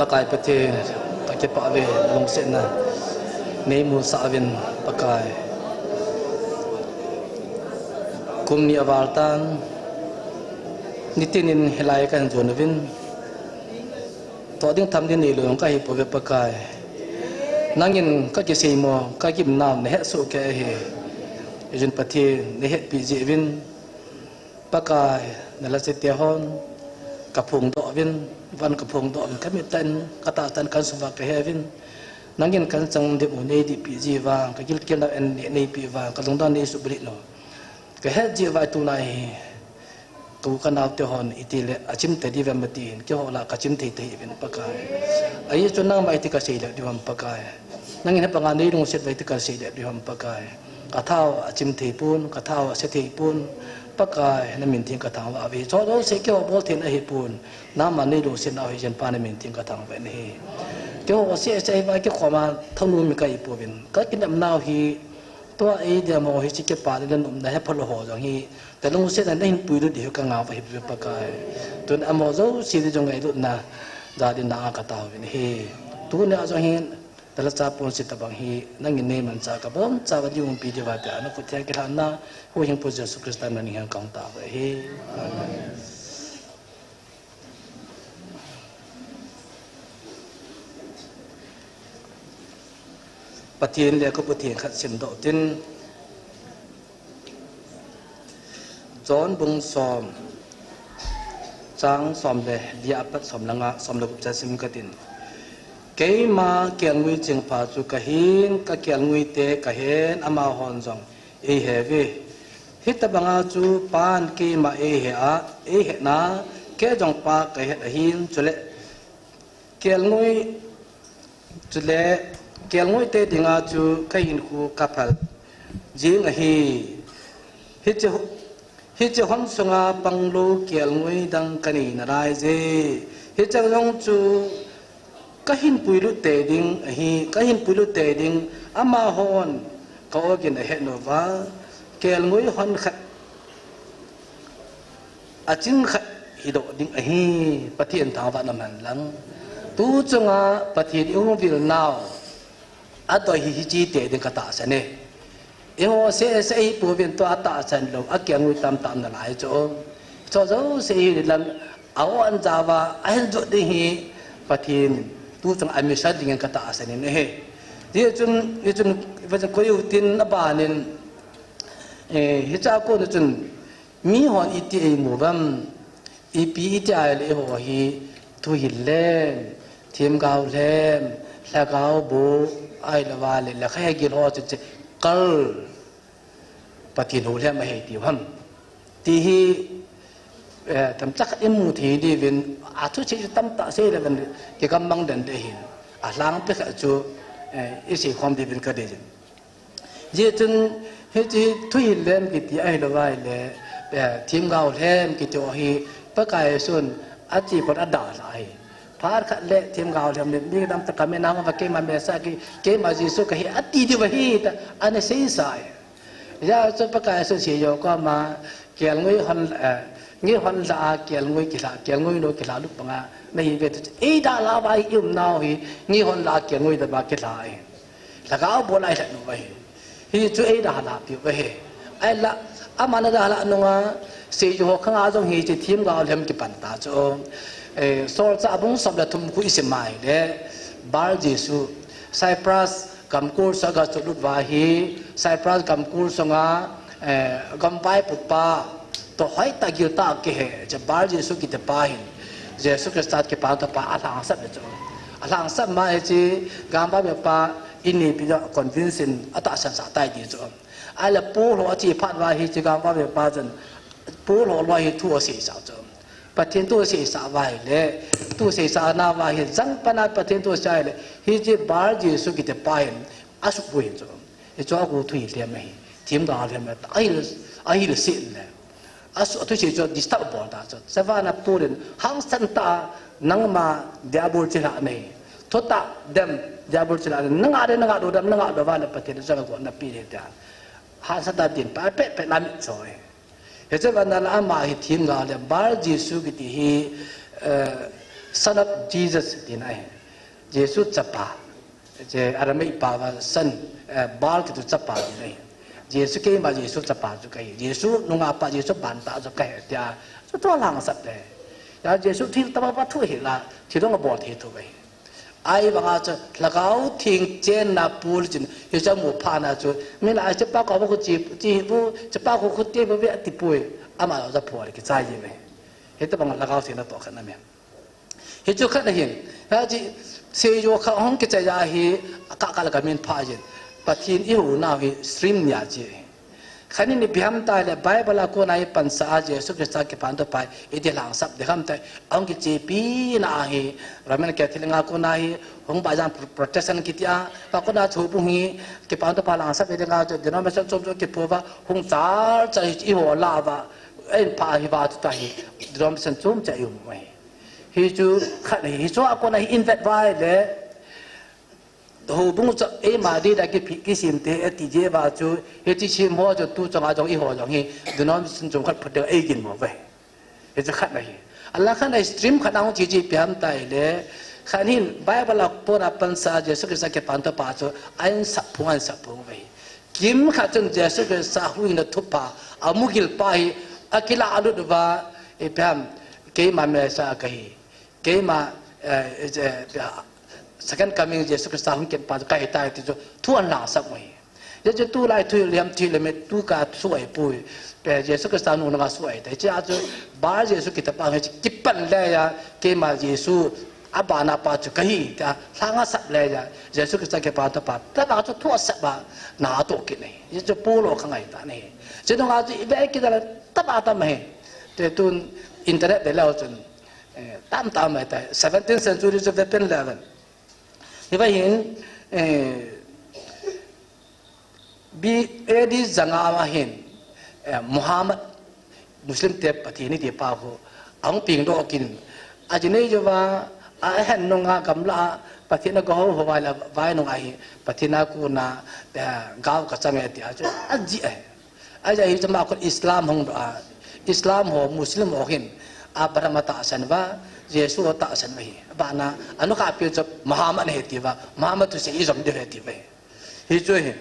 Pakai Pathen, kakipah uve, lungsetna neimusah uvin Pakai. Kum ni aval tan, nitinin hilai kahin jon uvin, toh ding tham ding neilou kahi pouve Pakai. Nangin kakiseimo, kagimnau nahetsoh kei ahi. Hijeh in Pathen, nahetpi jeh uvin, Pakai, nalhacha te hon kaphongdoh uvin, van kaphongdoh uvin, kamit tah in, katah tah in kahin suhva kahe uvin. Nangin kahin chang ding u neidihpi jeh uva, kagilkel nau in neipi uva, kalungdon neisubulhit nau kahet jeh uva, tuna hi ka u kanao te hon itile achim tei diu vem ati hin, keiho lah kachim thei thei uvin Pakai. Ajeh chu nangma iti kasei le diu ham Pakai. Nangin hapanga neilungset uva iti kasei le diu ham Pakai. Katha u achim thei pon, katha u ase thei pon, Pakai namin theng kathangvah uve. Chujouse keiho bol theina ahipon, nangma neilungset nau hijen Pa namin theng kathangvah in ahi. Keiho seh seh hiva kikhoma thanom kahi pouvin, kakinepnau hi, tua eidem ho hiche kipa le nopna hephalou ho jong hi, nalungsetna nahin puilut diu hi kangah uva ahi Pakai. Tun amaho jouse jong ngailutna, jadin nanga kataovin ahi. Tunia jong hin, nalhacha ponset tobang hi, nangin neimanchah kabonchauva neihonpi diuva tia nakhut theng kilhanna, huhhingpu Jesu Christa min in kahung tao uve ahi. Amen. Pathen lekhabu theng khat simdoh tin, John bung som, chang som le li apat som le nga, som le gup chan sim katin. Keima kelngoi chingpha chu kahin, kakelngoite kahen, amahon jong eiheuve. Hitobanga chu Pan keima eihe a, eihetna, kei jong Pa kahet ahin, chule kelngoi, chule kelngoite dinga chu kahinkho kaphal jing ahi. Hiche, hiche hon sunga panglou kelngoi dang kanei nalaije. Hiche jong chu kahin puilut tei ding ahi, kahin puilut tei ding, amahon ka-ogin ahet uva, kelngoi hon khat, aching khat hidoh ding ahi. Pathen thangvahna man lang. Tu chunga Pathen ihung vil nau adei hi hiche tei ding katahsan e. Eiho seh seh ahi pouvin tua atahsan lou, akelngoi tamtah um nalai chu. Chujouse hi lam a-o anjao va ahin jot ding hi Pathen tu chunga mission dingin katahsan in ahi. Hijeh chun, hichun, hichun koi utin abanin, eh, hichea kon chun mihon iti eimu uvem, ipi iti ahile eiho hi thuhil lem, themgao lhem, lhagao boh, ahilouva le lekha hegil ho chu che kal Pathen hou lhem ahi tiu ham ti hi, eh, themcha khat imu thei diuvin, athusei chu tamtah sei le uvin, kigamang den ding ahin, alhangpi khat chu, eh, isei khom diuvin kadei jin. Hijeh chun hiche thuhil lhem kiti ahilouva le, eh, themgao lhem kiti ho hi Pakai Jesun ache phat adalhah ahi. Phat khat le themgao lhem le mi damtah kamin nang uva keima Messiah kahi, keima Jesu kahi ati diu ahi tia ana seisa ahi. Hijeh chun Pakai Jesun seijou koma kelngoi hon, eh, ngeihon lah a kelngoi kilha, kelngoi nou kilhalut banga nahiuve ti chu eidalhah uva hi iumnau hi ngeihon lah a kelngoi daba kilha ahi. Lhagao boh lah a ilhat uva ahi. Hichu eidalhah piu ahi. Ahinla, aman adalhah nunga seijou ho khanga jong hiche themgao lhem kipan ta chu, eh, Solchah bung som le thum khu isim a ahile, Bar Jesu, Cyprus gamkol sunga agacholut uva hi, Cyprus gamkol sunga, eh, gamvaipopa toh hoitah giltah a kihe, hiche Bar Jesu kitipa hin, Jesu Christa kipana thupha alhangsap e chu. Alhangsap ma hiche gamvaipopa ineipi jong convince in atahsan sah tai ti chu. Ahile Paul ho ache phat uva hiche gamvaipopa chun Paul ho loi hi thu aseisah chu. Pathen thu aseisah uva ahile, thu aseisah nauva hi jangpana Pathen thu asei ahile, hiche Bar Jesu kitipa hin asuhboi hin chu. Hichu ago thuhil lhem ahi. Themgao lhem ahi. Ahil, ahilse le, asu, athusei chu disturb abol ta chu. Chuvangin Paul in hangsan tah a nangma Diabol chilhah nahi. Thutah dem Diabol chilhah nahi. Nangah le nangah lou dem, nangah louva le Pathen in jong ago napi ahi tia, hangsan tah a dinpi pehpeh in amit cho ahi. Hiche vana la ama hi themgao lhem, Bar Jesu kiti hi, eh, Son of Jesus tina ahi. Jesu chapa. Hiche Aramaic pao a son, eh, Baal kiti chapa tina ahi. Jesu keima Jesu chapa chu kahi. Jesu nungah pa Jesu bantah chu kahi tia. Chu thu alhangsap e. Hia Jesu thil tobang pa thu hila, thil dang abol thei thu ahi. Ahivanga chu Lhagao Theng chenna pul chin, hichu amu phat na chu, min a hichepa koma khu che, che hih un, hichepa khu khu te ve ve atipoi, ama jong aphoh le kichai jeng e. Hitobang Lhagao Theng natoh khat aum e. Hichu khat ahin, hiche seijuh khat hung kichai a hi, akah kah le kamin phah jin. Pathen ihounau hi stream ni a che. Khat in ipi ham itile Bible a kona hi pansa a Jesu Christa kipa toh pa hi iti lhangsap ding ham itile, ahung kichepi na a hi Roman Catholic a kona hi hung ba jang Pro-, Protestant kiti a, pa kona chu bung hi kipa toh pa lhangsap ding a chu denomination chom chom kiphuva hung chal chal hi iho la va, ahin pha hi va chu ta hi denomination chom cha i um mai. Hichu khat hi, hichu a kona hi invet vai le, Houbung chu eima dia kiphi, kisim te ati jeh uva chu, hiche sim ho chu tu chunga jong eiho jong hi, denomination chom khat phut ding eigin mo ve. Hichu khat ahi. Alang khat a stream khat ahung che chu ipi ham itile, khat hin Bible a kona pansa Jesu Christa kipa toh pa chu, ahin sap phung, ahin sap phung ve. Kimkhat chun Jesu Christa huhhingna thupha, amu gil pa hi, akilah lut uva, ipi ham, keima Messiah kahi. Keima, eh, eh, eh, second coming Jesu Christa hung kit pa chu kahi tai ti chu thu ahin lhangsap u ahi. Hijeh chun tulai thu lhem, thu lhem, tu ka suai poi. Pe Jesu Christa nung nanga suai tai. Hichea chu Bar Jesu kiti pa hi kipan le a, keima Jesu abana pa chu kahi tia lhangsap le a, Jesu Christa kipa toh pa tobang chu thu asap a na atoh kit ahi. Hijeh chun Paul ho kha ngai ta ahi. Hiche nunga chu ive kit le tobang tam ahi. Te tun internet ve leu chun Eh, tam tam mai tai, seventeenth century chu ve pen le ven. Hiva hin, eh, B, A D janga a hin, eh, Muhammad, Muslim te Pathen iti pa khu, ahung peng doh kit in. Ajinei jouva, ahen nunga gamla a, Pathen aga hou hou vai la, vai nunga hi, Pathen a kona, eh, gao kachang e tia chu, ajih e. Ajeh chu ama khun Islam hung doh a, Islam ho, Muslim ho hin, Abraham atahsan uva, Jesu atahsan uva ahi. Abana, anukhah pi chu Muhammad ahi tia, Muhammad thusei ijom diu ahi tia. Hichu ahi.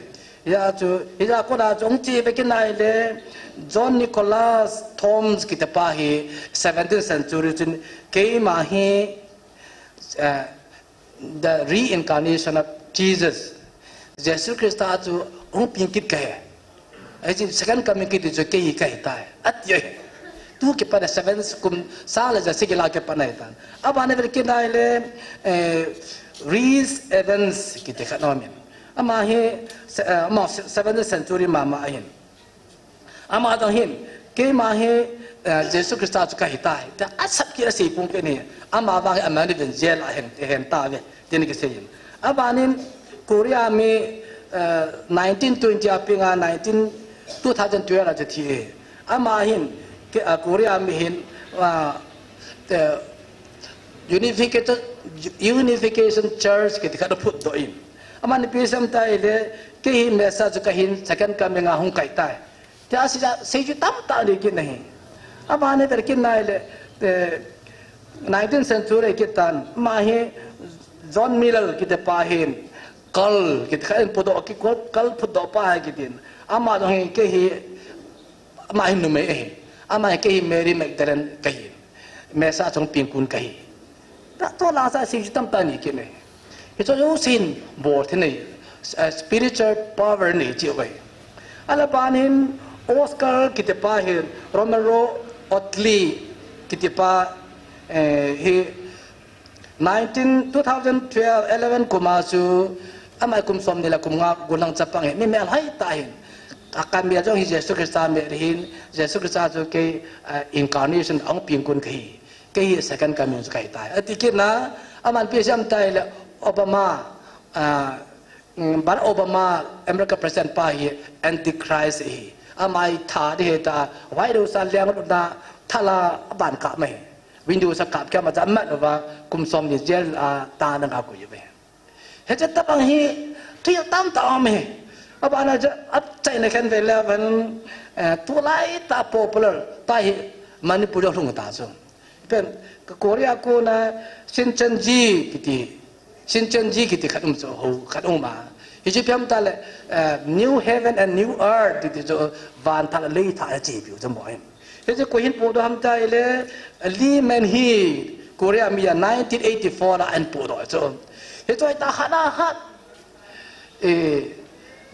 Hia chu, hia kona chu hung che ve kit nai le, John Nicholas Thoms kiti pa hi, seventeenth century chun, keima hi, eh, The reincarnation of Jesus. Jesu Christa chu hung peng kit kahi. Hiche second coming kiti chu kei kahi tai. Ati ahi. Tu kipat a seven kum sang le ja sagi lah kipat ahi tan. Abana vel kit nai le, eh, Rhys Evans kiti khat aum in. Ama hi, se-, eh, ama se-, seventh century mama ahin. Ama jong hin, keima hi, eh, Jesu Christa chu kahi tai. Tia asap kit a asei pum kit ahi. Ama vang hi aman uvin jail a ahen, ahen tauve. Tin kisei in. Abanin Korea mi, eh, nineteen twenty a peng a nineteen, two thousand twelve a chu thi e. Ama hin, ke, ah, Korea mi hin, ah, eh, Unification, Unification Church kiti khat aphut doh in. Aman ipi asei em tile, kei hi Messiah chu kahin, second coming a hung kai tai. Tia asei a, sei chu tamtah anei kit ahi. Abana vel kit nai le, eh, nineteenth century kit tan, ama hi John Milner kiti pa hin, cult kiti khat ahin phut doh, ki cult, cult phut doh pa ahi kitin. Ama jong hi kei hi, ama hi numei ahi. Ama hi kei hi Mary Magdalene kahi. Messiah chu hung peng kon kahi. Tua, tua lasa sei chu tamtah anei kit e. Hichu jouse hin bol thei ahi, eh, spiritual power nei chu ahi. Aban in Oscar kiti pa hin Romero Otley kiti pa, eh, hi nineteen, two thousand twelve, eleven kum a chu ama kum somni le kum nga gulang chapang hi. Mi melhoi tah ahin. Akamel jong hi Jesu Christa mel ahin, Jesu Christa chu kei, eh, incarnation ahung peng kon kahi. Kei hi second coming chu kahi tai. Ati kit na, aman ipi asei em tile Obama, ah, mm, Barack Obama, America President pa hi Antichrist ahi. Ama hi that ding ahi tia, White House a leng lut na, thal a aban kap mai. Window a kap kap ma cha mat uva, kum somni jail a tana akoi uve. Hiche tobang hi, thil tamtah aum e. Abana chu, achaina khen ve le ven, eh, tulai tah popular tah hi Manipur a hung ta chu. Pen, ka Korea kona Shincheonji kiti, Shincheonji kiti khat um chu, ho, khat um a. Hichu ipi ham tile, eh, New Heaven and New Earth kiti chu, van thah le lei thah achepiu chu mo hin. Hichu koi hin podoh ham tile, Lee Man-hee, Korea mi a nineteen eighty-four a ahin podoh chu. Hichu ahita khat a khat. Eh,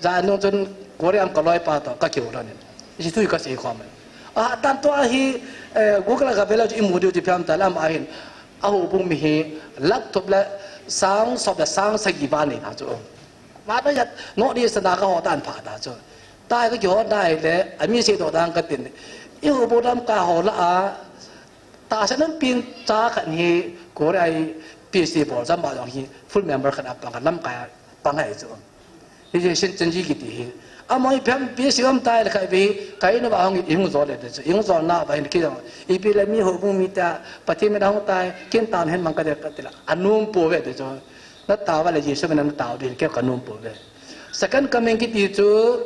jan nung chun Korea a um ka loipa toh ka kihou lhonin. Hichu thu hi ka sei khom e. Ahat dan tua hi, eh, Google a ka ve leu chu i mu diu chu ipi ham tile ama hin. A houbung mi hi lakh thum le sang som le sang sagi val nei ta chu. Vannoi a North East a ka ho tan pha ta chu. Tua hi ka kihou na hile, ami seidoh dan ka tin. I houbung lamkai ho lah a, tahsan umpi in cha khat hi Korea a PhD bol jam ba jong hi full member khat a pang, lamkai a pang ahi chu. Hichu Shincheonji kiti hi. Ama hi ipi ham PhD um tile khat ve hi, ka in uva hung i hung jol le chu. I hung jol na uva hin kei jong, ipi le mi houbung mi ta, Pathen min a hung tai, ken tao nahin mang ka de ka ti le, anom pouve ti chu. Na tao uva le Jesu min a na tao ding, kei ka nom pouve. Second coming kiti chu,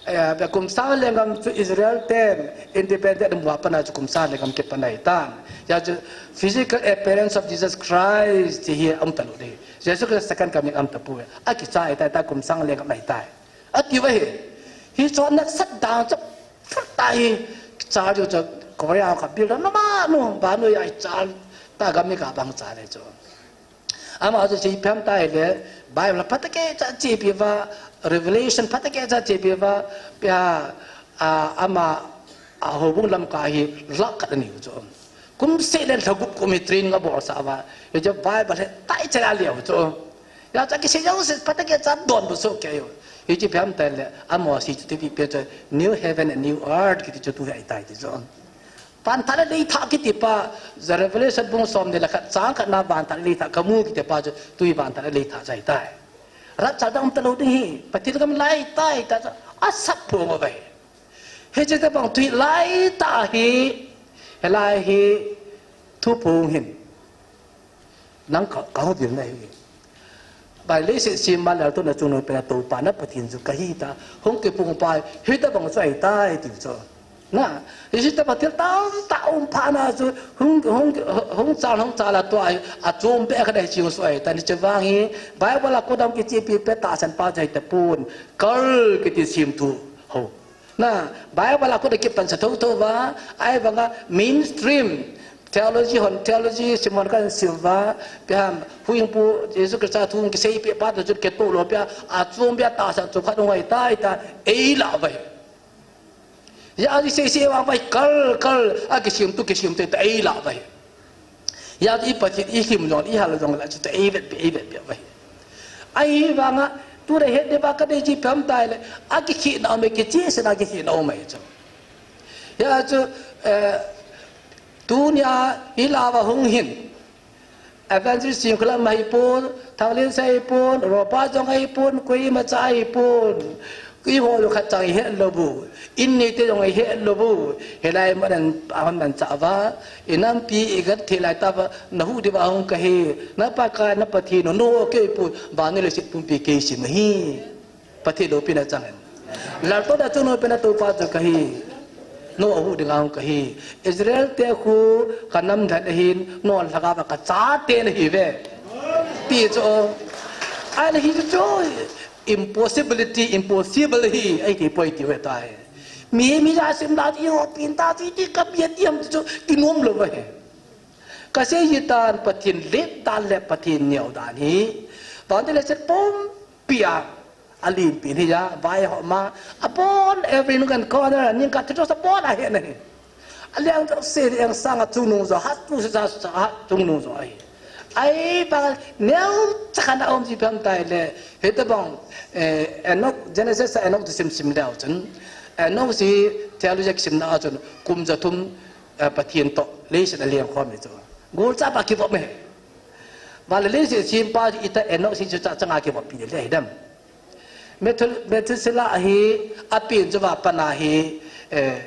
eh, kum sang lenggam chu Israel ten independent um uva pat a chu kum sang lenggam kipat ahi tan. Hijeh chun physical appearance of Jesus Christ ti hi um talou ding. Jesu Christ second coming um tapoi. Akichai tai, tai kum sang lenggam ahi tai. Ati uva hi. Hichu nasat dan chu phat a hi. Kichai diu chu Korea ka bil na ma nu ba nu ai chai ta, gam mi ka bang chai le chu. Ama chu ipi ham tile, Bible phatah a kichepi uva, Revelation phatah a kichepi uva, pia, a, ama, a houbung lamkai hi lakh khat anei u chu. Kum seh le lha gup kum hi training abolsah uva. Hichu Bible hi tah a ichai leu chu. Hijeh chun kisei jouse phatah a kichai don bu soh kei u. Hichu ipi ham tile, ama sei chu ipi ham chu, New Heaven and New Earth kiti chu tu hi ahi tai ti chu. Van thah le lei thah kiti pa, Revelation bung som ni le khat chang khat na van thah le lei thah ka mu kiti pa chu, tu hi van thah le lei thah chu ahi tai. Rapture dang um talou ding hi, Pathen gam lai tai ta chu, asap phong uve. Hiche tobang thu hi lai tah hi, hilai hi, thu phong hin. Nang ka, ka houin na hi. Bai leiset sempa laltouna chungnung pena toupa na Pathen chu kahi ta, hung kiphong pa, hitobang chu ahi tai ti chu. Na, hiche tobang thil tamtah um phat na chu, hung, hung, hung chal, hung chal a tua, achom beh khat ahi ching chu ahi ta, hiche vang hi, Bible a koi dang kichepi peh tahsan pa chu ahi tapon, cult kiti semthu ho. Na, Bible a koi dang kipansa thotho uva, ahivanga mainstream theology hon, theology sim hon kahin sim uva, ipi ham, huhhingpu Jesu Christa thu hung kisei peh pa toh chun kitoh lou pia, achom beh tahsan chu khat hung ahi tai ta, eilah uva hi. Hijeh a chu sei sei vang uva hi, cult, cult, akisemthu, kisemthu ta eilah uva hi. Hijeh a chu i Pathen i him jong, i hal jong le chu ta eivet peh, eivet peh uva hi. Ahivanga, tuna het diuva kadei chu ipi ham tile, akikhehna um e, kichehsetna kikhehna um ahi chu. Hijeh a chu, eh, tunia hi la uva hung hin. Evangelist Chingkholam ahipon, Thanglinsei ahipon, Ropa jong ahipon, koimacha ahipon. Eiho jong khat chang ihet lou u. In neite jong ihet lou u. Hilai mun a ahung manchah uva. Inampi igat thei lai tah uva. Nahuh diuva hung kahi. Na Pakai, na Pathen u, nangho kei pu. Vannoi leiset pumpi kei sem ahi. Pathen loupina chang in. Laltouna chungnung pena toupa chu kahi. Nangho huh dinga hung kahi. Israel te khu kanam lhen ahin, nangho lhagao a kachate nahiuve. Ti chu. Ahile hichu chu impossibility, impossible ahi, ahi thei poi tiu ahitai. Mihem hi jasim da chu ihopin ta chu iti kabia ti ham chu kinom lou ahi. Kasei hitan Pathen let dan le Pathen neo dan hi. Vannoi leiset pumpia alenpen hi a, vaihom a, abon every nook and corner, ningkan thil jouse abon ahi na hi. Aleng jouse, leng sang a chungnung jo, hat tu sa sa hat chungnung jo ahi. Ahivang neocha khat a um chu ipi ham tile, hitobang, eh, Enoch, Genesis a Enoch chu simsim leu chun, Enoch chu theology kisimna a chun, kum jathum, eh, Pathen toh leiset a lengkhom ahi chu. Golchapa kivop ahi. Vale leiset sempa chu ita Enoch chu cha changa kivoppi le ahi dem. Methu-, Methuselah hi apen chu va pana hi, eh,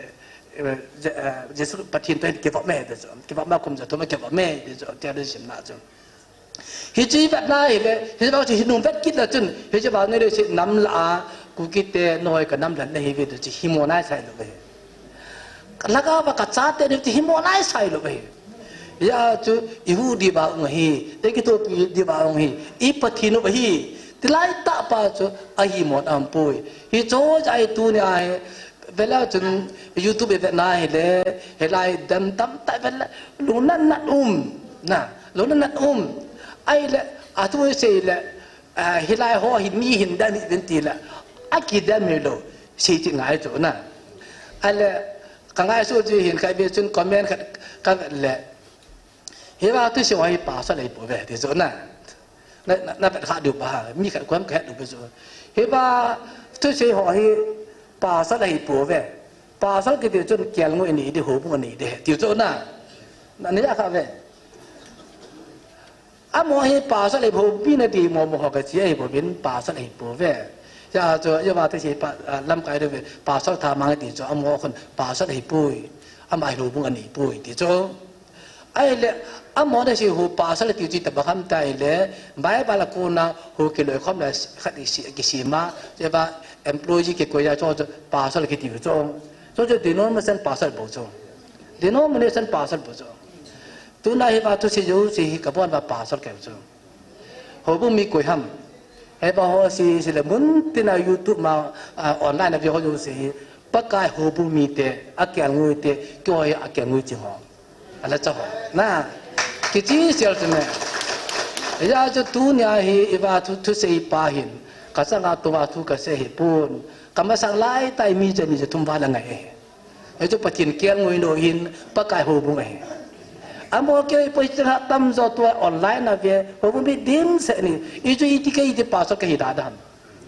eh, Je-, eh, Jesu Pathen toh hin kivop e ti chu. Kivop ma kum jathum a kivop e ti chu. Theology simna chu. Hiche vetna hile, hivang chu hinung vet kit le chun, hiche vannoi leiset nam lah a, Kuki te nangho hi kanam lhen nahiuve ti chu himo nai sai lou ahi. Lhagao va kachate nahiu ti himo nai sai lou ahi. Hijeh chun, ihuh diuva hung ahi, ikithopi diuva hung ahi, i Pathen u ahi, ti laitah pa chu, ahi mon aum poi. Hiche jeh a tunia hi, vele chun YouTube ivet na hile, hilai dem tamtah vele, lungnat nat um, na, lungnat nat um. Ahile, athu sei le, ah, hilai ho hi mi hin dem hi ven ti le, akidem hilou, sei ti ngai chu na. Ahile, ka ngaisuh ji hin ka ve chun comment khat ka vet le, hiva thusei ho hi pastor ahi pouve, ti chu na. Na, na, na vet kha diu ba, mi khat kuam ka het diu ba chu. Hiva thusei ho hi pastor ahi pouve. Pastor kiti chun kelngoi anei ding, houbung anei ding, ti chu na. Na, na ja kha ve. Amaho hi pastor ahi pouve, na ti mo mo ho ka chi ahi pouvin, pastor ahi pouve. Hijeh chun, hiva thusei pa, ah, lamkai diu ve, pastor thamang ti chu, amaho khun pastor ahi poi. Ama hi houbung anei poi, ti chu. Ahile, amaho na sei ho pastor ti chu itobang ham ti le, Bible a kona ho kiloikhom le khat i sei, kisei ma, hiva employee kikoi a chu, chu pastor kiti chu. Chu, chu denomination pastor bou chu. Denomination pastor bou chu. Tuna hiva thusei jouse hi kabon uva pastor kahi chu. Houbung mi koi ham. Hiva ho sei, sei le mun tina YouTube ma, ah, online a ve ho jouse hi. Pakai houbung mite, akelngoi te, keiho hi akelngoi ching ho. Ala cha ho. Na, kichi sel chu me. Hijeh chun tunia hi iva thu, thusei pa hin. Ka sanga tua thu kasei hi pon. Ka masang laitah a mi jani je thum val angai e. Hichu Pathen kelngoi lou hin Pakai houbung ahi. Amaho kei pa hiche ha tamjo tua online a ve, houbung mi dimset ni. Hichu iti kei iti pastor kahi da dam.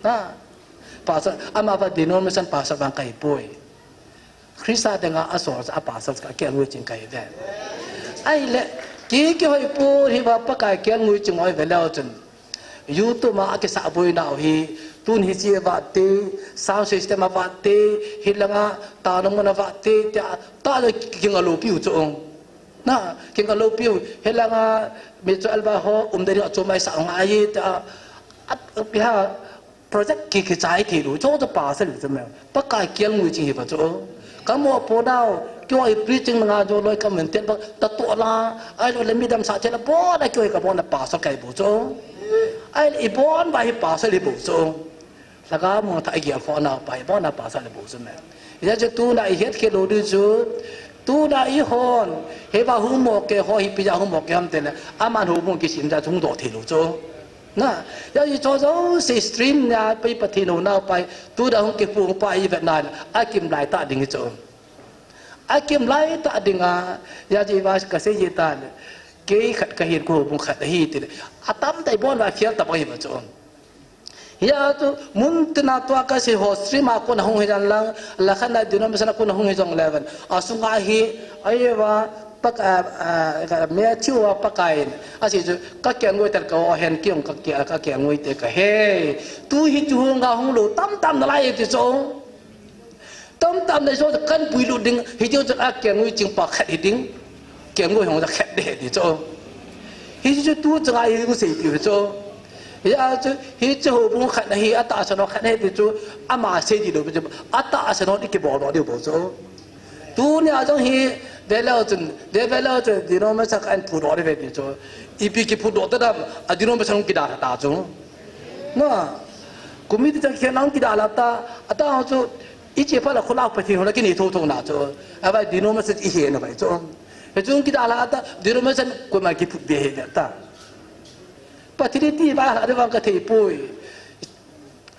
Na. Pastor, amava denomination pastor vang kahi poi. Christa dinga asol sa a pastor ka kelngoi ching kahi ve. Ahile, ki, kihoi pon hiva Pakai kelngoi ching hoi ve leu chun. YouTube ma akisah boina u hi, tun hiche a vat te, sound system a vat te, hilanga, tana mun a vat te, tia, ta le kinga lou piu chu. Na, kinga lou piu, hilanga, mi chu alva ho, um de ni a chu mai sa ngai, tia, at, piha, project ki, kichai thei lou, chu chu pastor lou chu me. Pakai kelngoi ching hiva chu. Ka mo po dau, keiho i preaching nga jo loi ka mente ba, ta to la, ahilou le mi damsah cheh la, bon a keiho ka bon a pastor kahi bou chu. Ahile i bon uva hi pastor ahi bou chu. Lhagao mong tha i gel khoh nau pa hi bon a pastor ahi bou chu me. Hijeh chun tuna i het khel lou ding chu, tuna eihon, hiva hung mo kei ho hi ipi jeh a hung mo kei ham ti le, aman houbung kisem jeh a hung doh thei lou chu. Na, hijeh chun hiche jouse stream nia pa hi Pathen hounau pa hi, tuna hung kiphong pa hi vet na le, akim laitah ding hi chu. Akim laitah ding a, hijeh chun hiva kasei ji ta le, kei khat kahin ka houbung khat ahi ti le, atam tah i bon uva fail tabang ahi bou chu. Hijeh chun, mun tina tua kasei ho stream a kona hung hi jongleng, la khat na denomination a kona hung hi jongleng, asunga hi, ahiva, Pak-, ah, ah, ka, Matthew a Pakai in, asei chu, ka kelngoi te ka o hen kei jong ka ke-, ka kelngoi te kahe. Tu hi chu hung a hung lou, tamtah na lai ti chu. Tamtah na chu kan puilut ding, hiche chu a kelngoi ching pa khat hi ding. Kelngoi hung ja khat de ti chu. Hiche chu tu changa i hung seipiu hi chu. Hijeh chun, hiche houbung khat ahi, atahsan ho khat ahi ti chu, ama sei di lou pi chu, atahsan ho i kibol lou diu bou chu. Tunia jong hi, ve leu chun, ve, ve leu chun, denomination khat in phudoh ding ve ti chu. Ipi kiphudoh ta dam, a denomination hung kidalha ta chu. Na, committee chang khen hung kidalha ta, atah chu, i che phat la khulak Pathen hon a kinei thotho na chu. Avai denomination i he na vai chu. Hiche hung kidalha ta, denomination koima kiphut be he ta. Pathen in ti va ha de vang ka thei poi.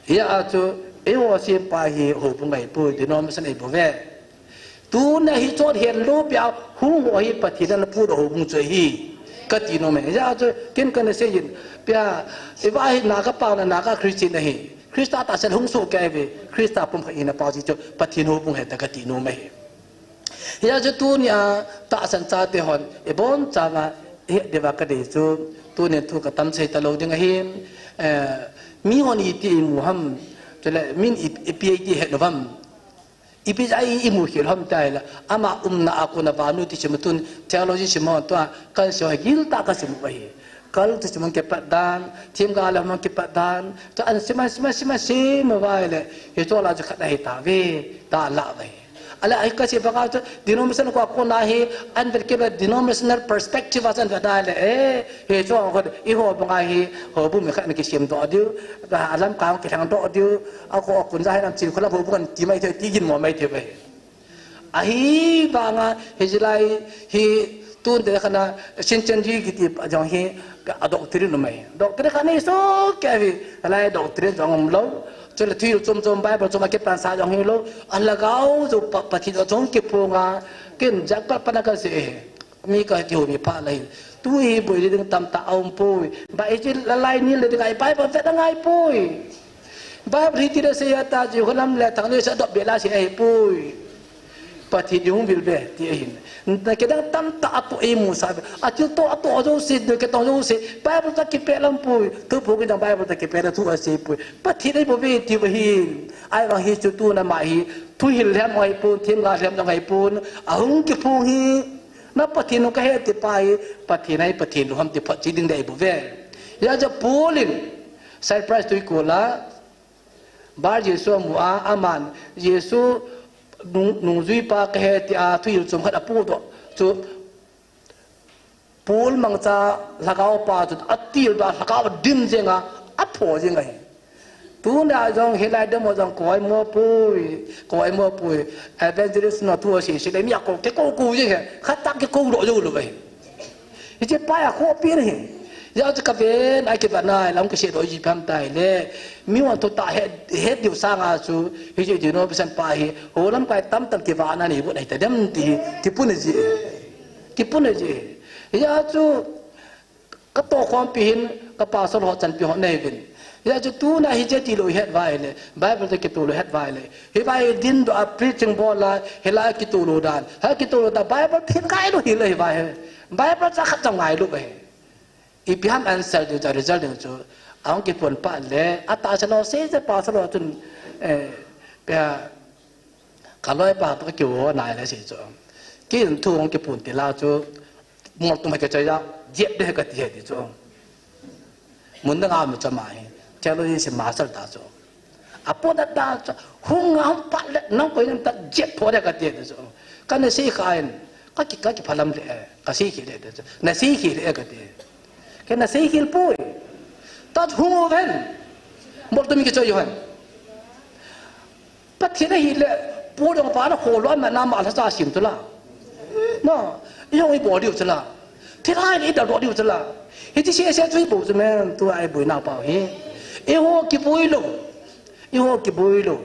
Hijeh chun, eiho sempa hi houbung ahi poi, denomination ahi bou ve. Tuna hiche het lou pia hung ho hi Pathen in ana phudoh houbung chu ahi. Kati nom e. Hijeh chun, ken kana sei jin. Pia, eiva hi Naga pao na Naga Christian ahi. Christa tahsan hung soh kei ve. Christa pumkhat hina pao ji chu Pathen houbung ahi tia kati nom e. Hijeh chun tunia tahsan chate hon, ibon chauva, ihet diuva kadei chu, tunin thu katam sei talou ding ahin, eh, mi hon iti imu ham, chule min i, ipi iti het lou ham. Ipi jeh a i, imu khel ham ti ahile, ama umna a kona vannoi thusim tun, theology sim hon tua, kan sei ho giltah kasim u ahi. Cult thusim hung kipat dan, themgao le hung kipat dan, tua asim, asim, asim, asim uva ahile, hiche lah chu khat ahi tauve, tia lah uve. Ala, ahi kasei banga chu, denomination ko a kona hi, an vet kei le denominational perspective a chu an vet na le, eh, hichu a kon, eiho banga hi, houbung mi khat na kisem doh diu, alam kang kilhang doh diu, ako akun ja hi lam chin kholam houbung an ti mai thei, ti gin mo mai thei ve. Ahi vanga, hiche lai hi, tun te khana, Shincheonji kiti jong hi, a doctrine um ahi. Doctrine khat nei soh kei hi, lai doctrine jong um lou. Chule thil chom chom Bible chom a kipan sa jong hi lou. A lhagao chu pa, Pathen jong kiphong a, ken jak pa pa na ka se. Mi ka kihoumi pha lai. Tu hi boi ding tamtah a um poi. Ba hiche lai nil le ding a Bible vet angai poi. Bible hi ti le sei a ta ji kholam le thang le sa dop be la sei ahi poi. Pathen in hung vil ve, ti ahin. Na kidang tamtah a toh eimusah ve. A thil toh a toh jouse, na kidang jouse. Bible toh kipeh lam poi. Thuphong in Bible toh kipeh le thu asei poi. Pathen in eiboh ve, ti ahin. Ahivang hichu tuna ma hi. Thuhil lhem ahipon, themgao lhem ahipon. Ahung kiphong hi. Na Pathen u kahe ti pa hi. Pathen ahi, Pathen lou ham ti photchet ding dei eiboh ve. Hijeh a chu Paul in. Cyprus tuikol a. Bar Jesu amu a, aman Jesu nung, nungjui pa kahe tia thuhil chom khat apohdoh. Chu Paul mangcha lhagao pa chu atildoh a lhagao dim jeng a, apho jeng ahi. Tuna jong hilai dam ho jong koi mo poi, koi mo poi. Evangelist na thu asei sei le mi a ko, kikou kou jeng he. Khat tah kikou doh jou lou ahi. Hiche pa a khopi ahi. Hijeh a chu kaven a kivat na lam kasei doh ji pam tai le. Mi hon thutah het, het diu sanga chu. Hiche denomination pa hi. Holam kai tamtah kivahna nei got ahi ta dem ti hi. Kipun ji. Kipun ji. Hijeh a chu katoh khompi hin ka pastor ho chanpi ho nei uvin. Hijeh a chu tuna hiche tilou het uva ahile. Bible toh kitoh lou het uva ahile. Hiva hi dindoh a preaching bol a, hilai kitoh lou dan. Hi kitoh lou dan. Bible thil ngai lou hile hiva hi. Bible chang khat jong ngai lou ahi. Ipi ham answer diu chu, result diu chu. Ahung kipon pah le, atahsan lou sei se pastor ho chun, eh, pia, ka loipa toh kiho nai le sei chu. Kin thu hung kipon ti la chu, moltum kichoi a, jep de kati he ti chu. Mun dang a mi chu ama hi, theology se master ta chu. Apot a ta chu, hung a hung pat le, nang koi nang ta jep pho de kati he ti chu. Kana sei kha in, ka ki, ka kiphalam le, eh, ka sei khel le ti chu. Na sei khel le kati. Kei na sei khel poi. Ta chu hung uven. Moltum kichoi u hen. Pathen ahile, Paul jong pa na kholou a, na ma lhacha sim chu la. Na, i jong i bol diu chu la. Thilha in i daldoh diu chu la. Hiche sese chu i bol chu men, tua i boina pau hi. Eiho kiboi lou. Eiho kiboi lou.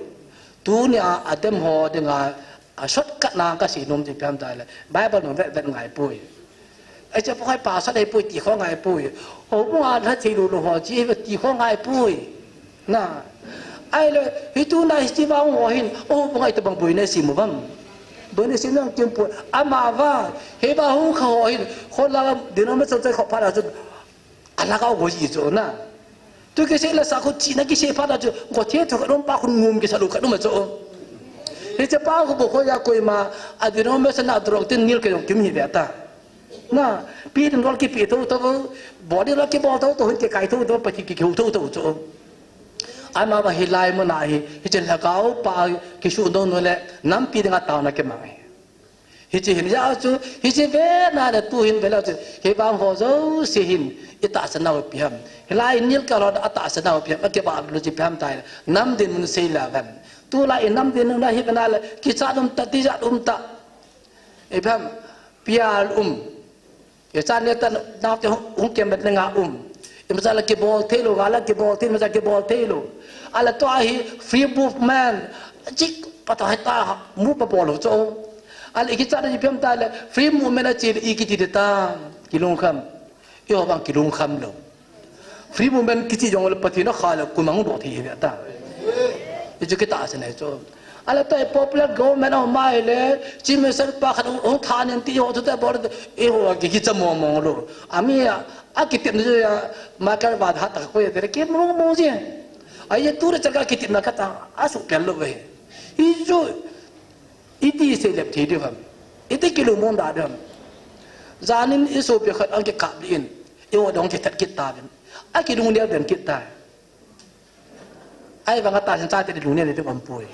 Tunia, a dem ho dinga, a shortcut na kasei nom chu ipi ham tile. Bible nom vet vet ngai poi. Hiche pa khoi pastor ahi poi, ti kho ngai poi. Houbung a lha thei lou lou ho, chi ti kho ngai poi. Na. Ahile, hi tuna hiche vang ho hin, houbung a itobang boina sem uvam. Boina sem nang kim poi. Ama vang, hiva hung kha ho hin, kho la denomination chai kho phat a chu, a lhagao go ji chu na. Tu kisei la sa khu china kisei phat a chu, go the thu khat um pa khu ngum kisa lou khat um a chu. Hiche pa khu bou kho ya koima, a denomination a drok tin nil ke jong kim hi ve ta. Na, pi ding lol kipi thotho, bol ding lol kibol thotho, hin kikai thotho, Pathen kikihou thotho chu. Ama va hilai muna hi, hiche lhagao pa kisuh doh nu le, nampi dinga taona kimang hi. Hiche hin ja chu, hiche ve na le tu hin ve la chu, hivang ho jouse hin, i tahsan nau ipi ham. Hilai nil ka lhon a tahsan nau ipi ham, a kibah lou chu ipi ham tile, nam dinmun sei la van. Tulai i nam dinmun a hi ve na le, kichat um ta, tijat um ta. Ipi ham, pial um. Ichan neta naote hung, hung kemvet le nga um. Imacha la kibol thei lou, nga la kibol thei, imacha kibol thei lou. Ala tua hi free movement. Chik pata hai ta mu pa bol lou chu. Ala i kichat na ipi ham tile free movement a chi le i kiti de ta. Kilungkham. Eiho vang kilungkham lou. Free movement kichi jong le Pathen a kha le kumang doh thei hi ta. Hichu kitahsan ahi chu. Ala toh popular government a um a ahile, Chief Minister pa khat hung, hung thanen ti ho chu ta bol, eiho ki, kicha mong mong lou. Ami a, a kitepna chu ya, Michael Ward hat ta koi te le, ki mong mong ji. Ahi tu le chaka kitepna khat a, asuh pel lou ve. Hichu, iti sei lep thei diu ham. Iti kilungmon da diu ham. Janin i sopi khat a kikap le in, eiho dong kithat kit ta uvin. A kilungnel den kit ta. Ahivang a tahsan chate di lungnel di um poi.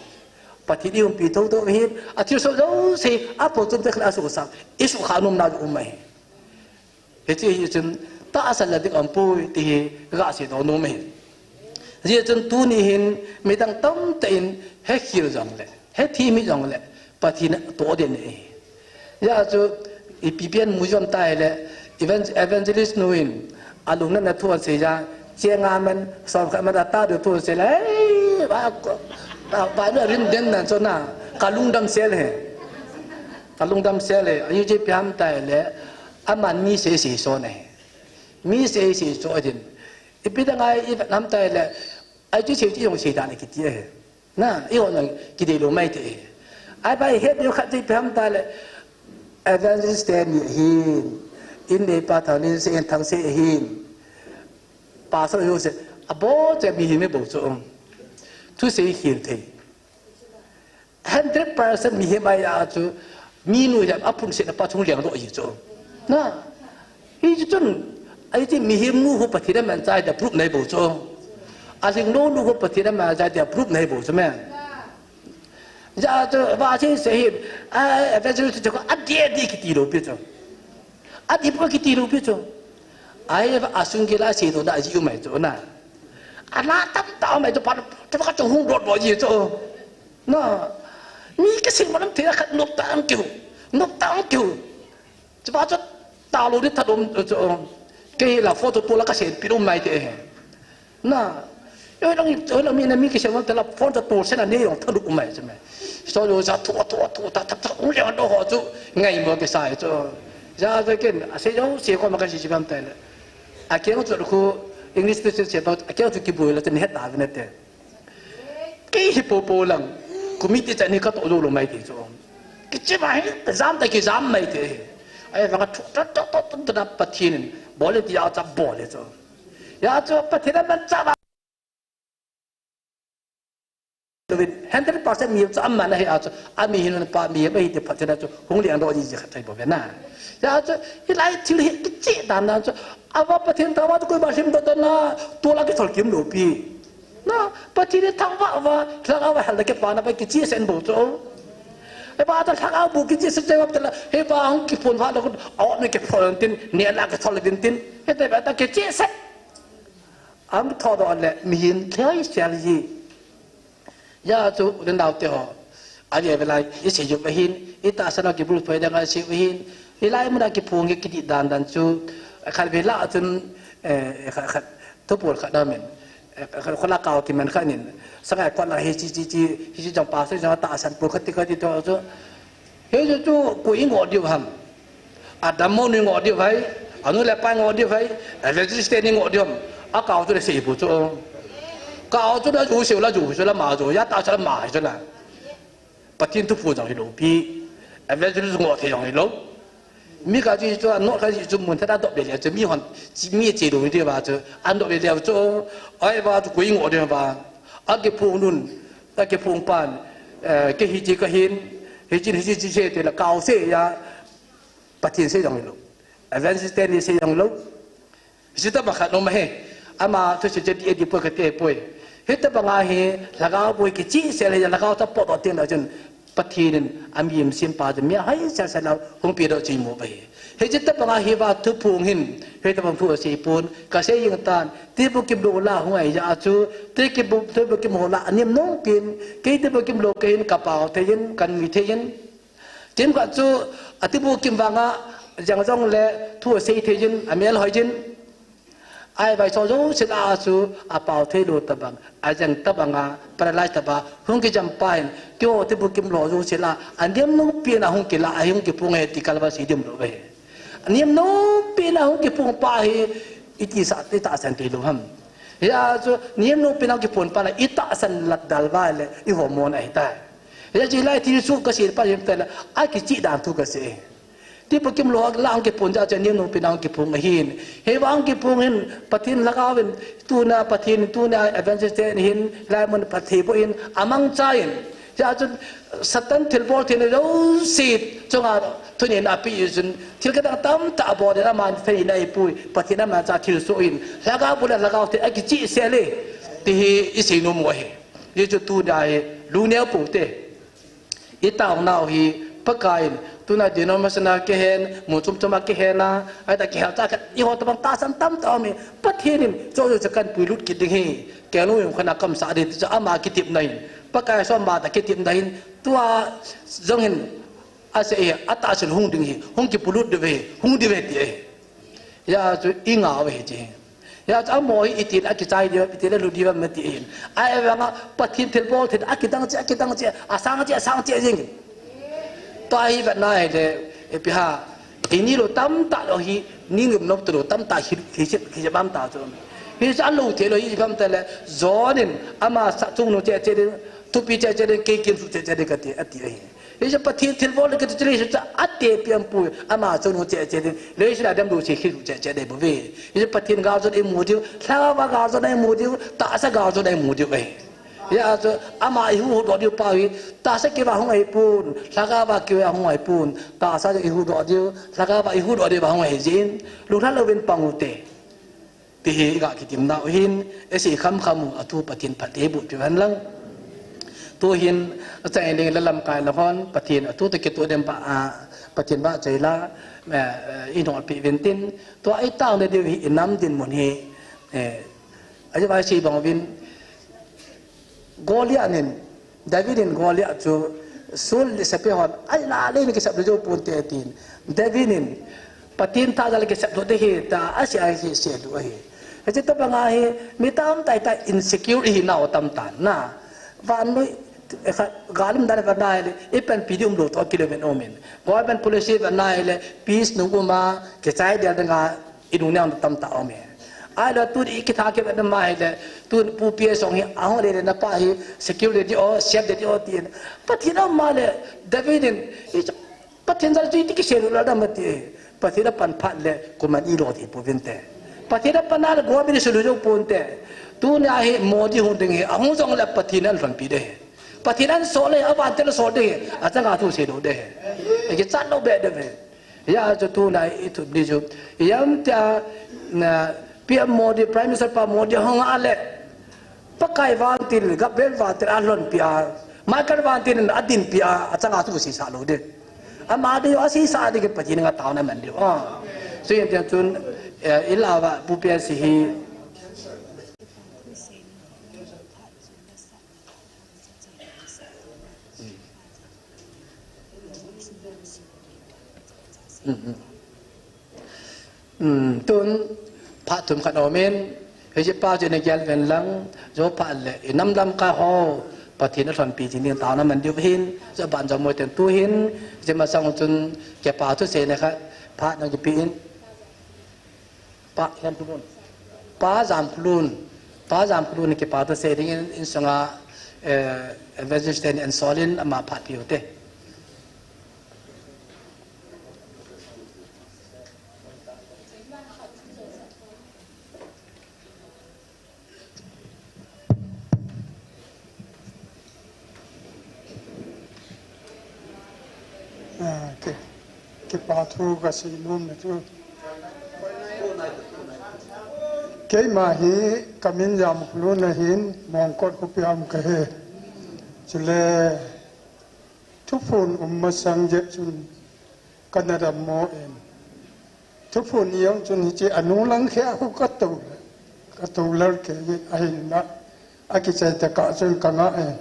Pathen in eiumpi thouthou ahin, athilsoh jouse, aphachom te khat a suhsah, isuhkhah nomna jong um ahi. Hiche hi chun, tahsan la ding aumpoi, ti hi, gasei doh nom ahi. Hijeh chun tuni hin, midang tamtah in, hekhel jongle, hethem hijongle, Pathen toh ding ahi. Hijeh chun, ipi pen mu jom tahile, evan-, evangelist nu in, alungnatna thu asei a, cheng nga man, som khat man atah diu thu asei le, ei, va, va, va, rin den nan chu na, kalungdam sel e. Kalungdam sel e, ahi chu ipi ham tahile, aman mi seisei son ahi. Mi seisei son ahin. Ipi dang a ivet ham tahile, ahi chu sei chu jong sei dan kiti ahi. Na, eiho jong kideilou maithei. Ahivang ihet diu khat chu ipi ham tile, evangelist teni ahin, inneipa Thangsei, Thangsei ahin, pastor jouse, abon cheh mihem bou chu, thusei khel thei. Hundred percent mihem ahi a chu, minu hi aphunsetna pa chu hung lengdoh ahi chu. Na, hiche chun, ahi chu mihem nu khu Pathen amanchah ahi tia proof nahi bou chu. Alhinglou nu khu Pathen amanchah ahi tia proof nahi bou chu me. Hijeh chun, va seisei hi, a, evangelist chu adih adih kiti lou pi chu. Adih bou kiti lou pi chu. Ahi, asung gel a seidoh na ji um ahi chu na. Ala tamtah um ahi chu, pa, chu khat chu hung dot doh ji chu. Na, mi kisei malam thei khat nop tah a kihu, nop tah a kihu. Chupa chu talou ding thadom chu. Kei la phone chu tola kasei peh um maithei ahi. Na, hoilang, hoilang mi na mi kisei malam thei la phone chu tolsen a nei jong thadom um mai chu me. So jo ja thu, thu, thu, ta, ta, ta, hung lengdoh ho chu ngaimo kisai chu. Hijeh chun ken, asei jouse koma kasei ji bam tile. Akeng chu khu English Christian se ba, akeng chu kiboi la chu nahet tauvin nate. Kei hi popo lang, committee chan hi katoh jou lou maithei chu. Kichep a hi, jam ta kijam maithei. Ahivang a thu, ta, ta, ta, ta, ta, Pathen in bol e tia chu bol e chu. Hijeh chun Pathen amanchah a, hundred percent mihem chu aman ahi a chu, ami hin pa mihem ahi ti phat chun a chu, hung lengdoh ji ji khat thei bou ve na. Hijeh chun, hilai thil hi kicheh dan dan chu, ava Pathen thangvah chu koima lhemdoh doh na, tola kithol kim lou pi. Na, Pathen hi thangvah va, lhagao va hel le kipana va kichehsah in bou chu. Hiva ta lhagao bou kichehsah cheh va ta la, hiva hung kiphong va la khu, aw, mi kiphong tin, neh la kithol tin tin. Hiti va ta kichehsah. Aum thoudoh le, mihem thei sel ji. Hijeh chun, u le nao teho. Ahi ve lai, isei u ahin, itahsan u kibulphu ding a isei u ahin. Hilai mun a kiphong hi kidih dan dan chu, khat ve lah chun, eh, khat, khat, thupol khat aum in. Eh, khat, khat lah kao kiman khat in. Sangai kot lah hiche, che, che, hiche jong pastor jong tahsan pu khat ti khat ti toh chu. Hiche chu koi ingoh diu ham. Adammo nu ingoh diu ham. Anu le apa ingoh diu ham. Evangelist teni ingoh diu ham. Akao chu le sei pu chu. Kao chu la ju sei la ju sei la ma ju. Ya ta sa la ma sei la. Pathen thupha jong hilou pi. Evangelist ngoh thei jong hilou. Mi khat chu chu angoh khat chu mun thada doh be le chu mi hon mi che lou diu va chu. Andoh be le chu. Ahivang chu koi ingoh diu va. Akiphong nun. Akiphong pan. Eh, kei hiche kahin. Hiche, hiche, hiche, hiche, te la kao sei ya. Pathen sei jong lou. Evangelist teni sei jong lou. Hiche tobang khat nom ahi. Ama thusei chu dih dih poi kati poi. Hitobang a hi lhagao bou kichehsel hi lhagao tah potdoh teng le chun Pathen in amihem sempa chu mi ahoi sel sel a hung pedoh chu imu ahi. Hiche tobang a hiva thuphong hin hitobang thu asei pon kasei jeng tan. Tibukim lou la hung ahi jeh a chu tibukim, tibukim ho la anem nom pen. Kei tibukim lou kahin kapao thei in, kanui thei in. Kimkhat chu atibukim vang a, jeng jong le thu asei thei jin, amel hoi jin. Ahivang so jouse lah a chu apao thei lou tobang, ajeng tobang a, paralyze tobang, hung kijam pa hin, keiho tibukim lou jouse lah a, anem nom pen a hung kila, ahung kiphong e ti kalva sei dim lou ve. Anem nom pen a hung kiphong pa hi, iti sa, itahsan thei lou ham. Hijeh a chu, nem nom pen a hung kiphong pa la, itahsan lat dal va le, ihormon ahi tai. Hijeh chun hilai thilsoh kasei pa hin tala, akicheh dan thu kasei. Tibukim lou lah a hung kiphong jeh chun nem nom pen a hung kiphong ahin. Hiva hung kiphong hin, Pathen lhagao in, tuna Pathen, tuna evangelist te hin, hilai mun Pathen bou in, amangcha in. Hijeh chun, Satan thilbol theina jouse, chunga thuneina ape jeh chun, thil kadang tamtah abol in, aman theina eipui, Pathen amangcha thilsoh in, lhagao bou le lhagao thei, akichehsel e, ti hi isei nom u ahi. Hijeh chun tuna hi, lungneo pou te. I taonau hi, Pakai in, tuna denomination a kihen, mun chom chom a kihen a, ahi ta kihel cha khat, eiho tabang tahsan tamtah um e, Pathen in, chu chu chu kahin puilut kit ding ahi, kei nu jong khat na kamsah ding ti chu ama kitepna ahin, Pakai som ba ta kitepna ahin, tua jong hin, asei e, atahsan hung ding ahi, hung kipuilut diu ahi, hung diu ahi ti ahi. Hijeh chun i ngah u ahi ti. Hijeh chun amaho hi itin akichai diu, itin alu diu ham ti ahin. Ahivanga Pathen thilbol thei, akidang cheh, akidang cheh, asang cheh, asang cheh jing. Tua hi vetna ahile, ipi ham, ini lou tamtah lou hi, ni ngim nom talou tamtah hi, hi, hi, hi bam ta chu. Hichu alou thei lou hi bam ta le, John in ama sa chungnung cheh cheh ding, thupi cheh cheh ding, kei kin su cheh cheh ding kati, ati ahi. Hichu Pathen thilbol le kiti chu leiset a atepi aum poi, ama chungnung cheh cheh ding. Leiset a damlou se khi cheh cheh ding bou ve. Hichu Pathen galjona imu diu, lhagao a galjona imu diu, tahsa galjona imu diu ahi. Hijeh chun ama ihuhdoh diu pa hi, tahsa kivah hung ahipon, lhagao a kivah hung ahipon, tahsa ihuhdoh diu, lhagao a ihuhdoh diu va hung ahi jin, lunglha louvin pang ute. Ti hi i ga kitimna u ahin, i sei khamkham u, athu Pathen phatthei boh peh hen lang. Tu hin, achai ding le lamkai le hon, Pathen athu toh kitoh dem pa, a, Pathen vahchoi la, eh, eh, i nolpeh uvin tin, tua i taona diu hi i nam dinmun hi, eh, ajeh chu i sei bang uvin, Goliath in, David in Goliath chu Saul le sepai hon, "Ai la le ni kisap lou jou ponte," tin. David in, "Pathen tha jal kisap lou ding ahi," tia asei, asei, asei lou ahi. Hiche tobang a hi, mi tamtah, tah insecure ihinau tamtah na. Vannoi, kha, gal um dan vannoi le, i panpi ding umlou toh kilou uvin um in. Government policy vannoi le, peace nung um a, kichai del ding a, i nung neo tamtah um e. Ahilou, tuni i kitha kivetna ma hile, tun Pu P S jong hi, ahung le le na pa hi, security o, safety o tin. Pathen ama le, David in, i, Pathen jal chu iti kisei lou la dam ati. Pathen apan phat le, kuman i lo ti pouvinte. Pathen apan a le, government i sulu jou ponte. Tuni a hi, Modi hung ding hi, ahung jong le Pathen in alhonpi ding ahi. Pathen in asol le, avantil asol ding ahi, achanga thu sei lou ding ahi. Ikichat lou be ding ahi. Hijeh chun tuna i thum ding chu, ijemtia, na, P M Modi, Prime Minister pa Modi hung a le, Pakai vantil, Gabriel vantil alhonpi a, Michael vantil in adinpi a, achanga thu seisah lou ding. Ama ding, aseisah ding Pathen in ataona man diu. Ah. So, hijeh chun, eh, i la uva, Pu P S hi, Um, tun, phat thum khat aum in, hiche pa chu na gel ven lang, jou phat le, i nam lamkai ho, Pathen alhonpi jing ding taona man diu ahin, jou ban jong moi ten tu hin, hiche masang chun, kipa thu seina khat, phat na kipe in. Pa Hemphulun. Pa Jamphulun. Pa Jamphulun kipa thu sei ding in, insunga, eh, evangelist ten ensolin ama phat piu te. Ah, ke, kipa thu kasei nom na chu. Keima hi kamin Jamphulun ahin, Mongkot khopi a um kahi. Chule, thuphon um masang jeh chun kana dammo in. Thuphon jong chun hiche anung lang kheh a khu katou, katou lal kei ahinla, akichai tah a chun kangah in.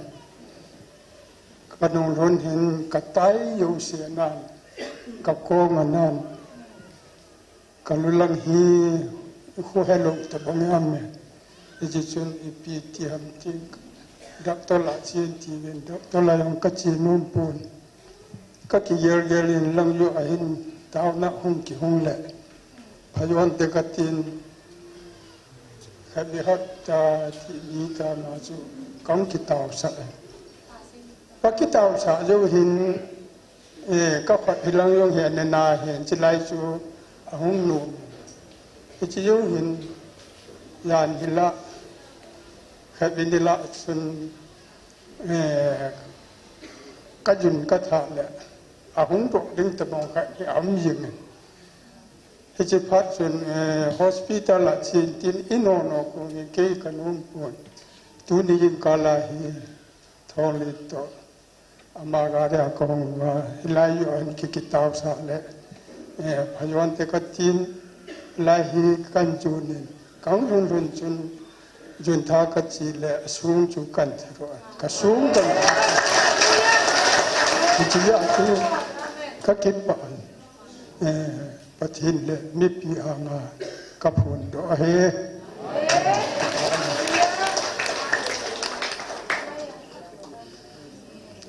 Kanung lhon hin katai jouse nan, kakong anan. Kalu lang hi khu helou tabang ham e. Hiche chun ipi ti ham tin, doctor lah chen tin, doctor lah jong kache nom pon. Kakigel gel in lang joh ahin taona hung kihung le. Phajon te katin, khat le hat ta ti ni ta ma chu kahung kitaosah e. Kakitaosah jou hin, eh, kakhut hi lang jong hi anena hin, chulai chu ahung nom. Hiche jou hin, jan hi la, khat ve ni la chun, eh, kajun katha le, ahung doh ding tabang khat hi aum jing in. Hiche phat chun, eh, hospital a chen tin i nono kong in kei kanom pon. Tuni jingkah a hi, Thanglen toh Ama gari a kahung a, hilai joh hin kikitau sah le, eh, phajon te katin, lai hi kan jun in, kan lhun lhun chun, jun tha kachi le, asung chu kan thero, kasung kan. Hichia chu kakipah in. Eh, Pathen le mipi anga kaphondoh ahi.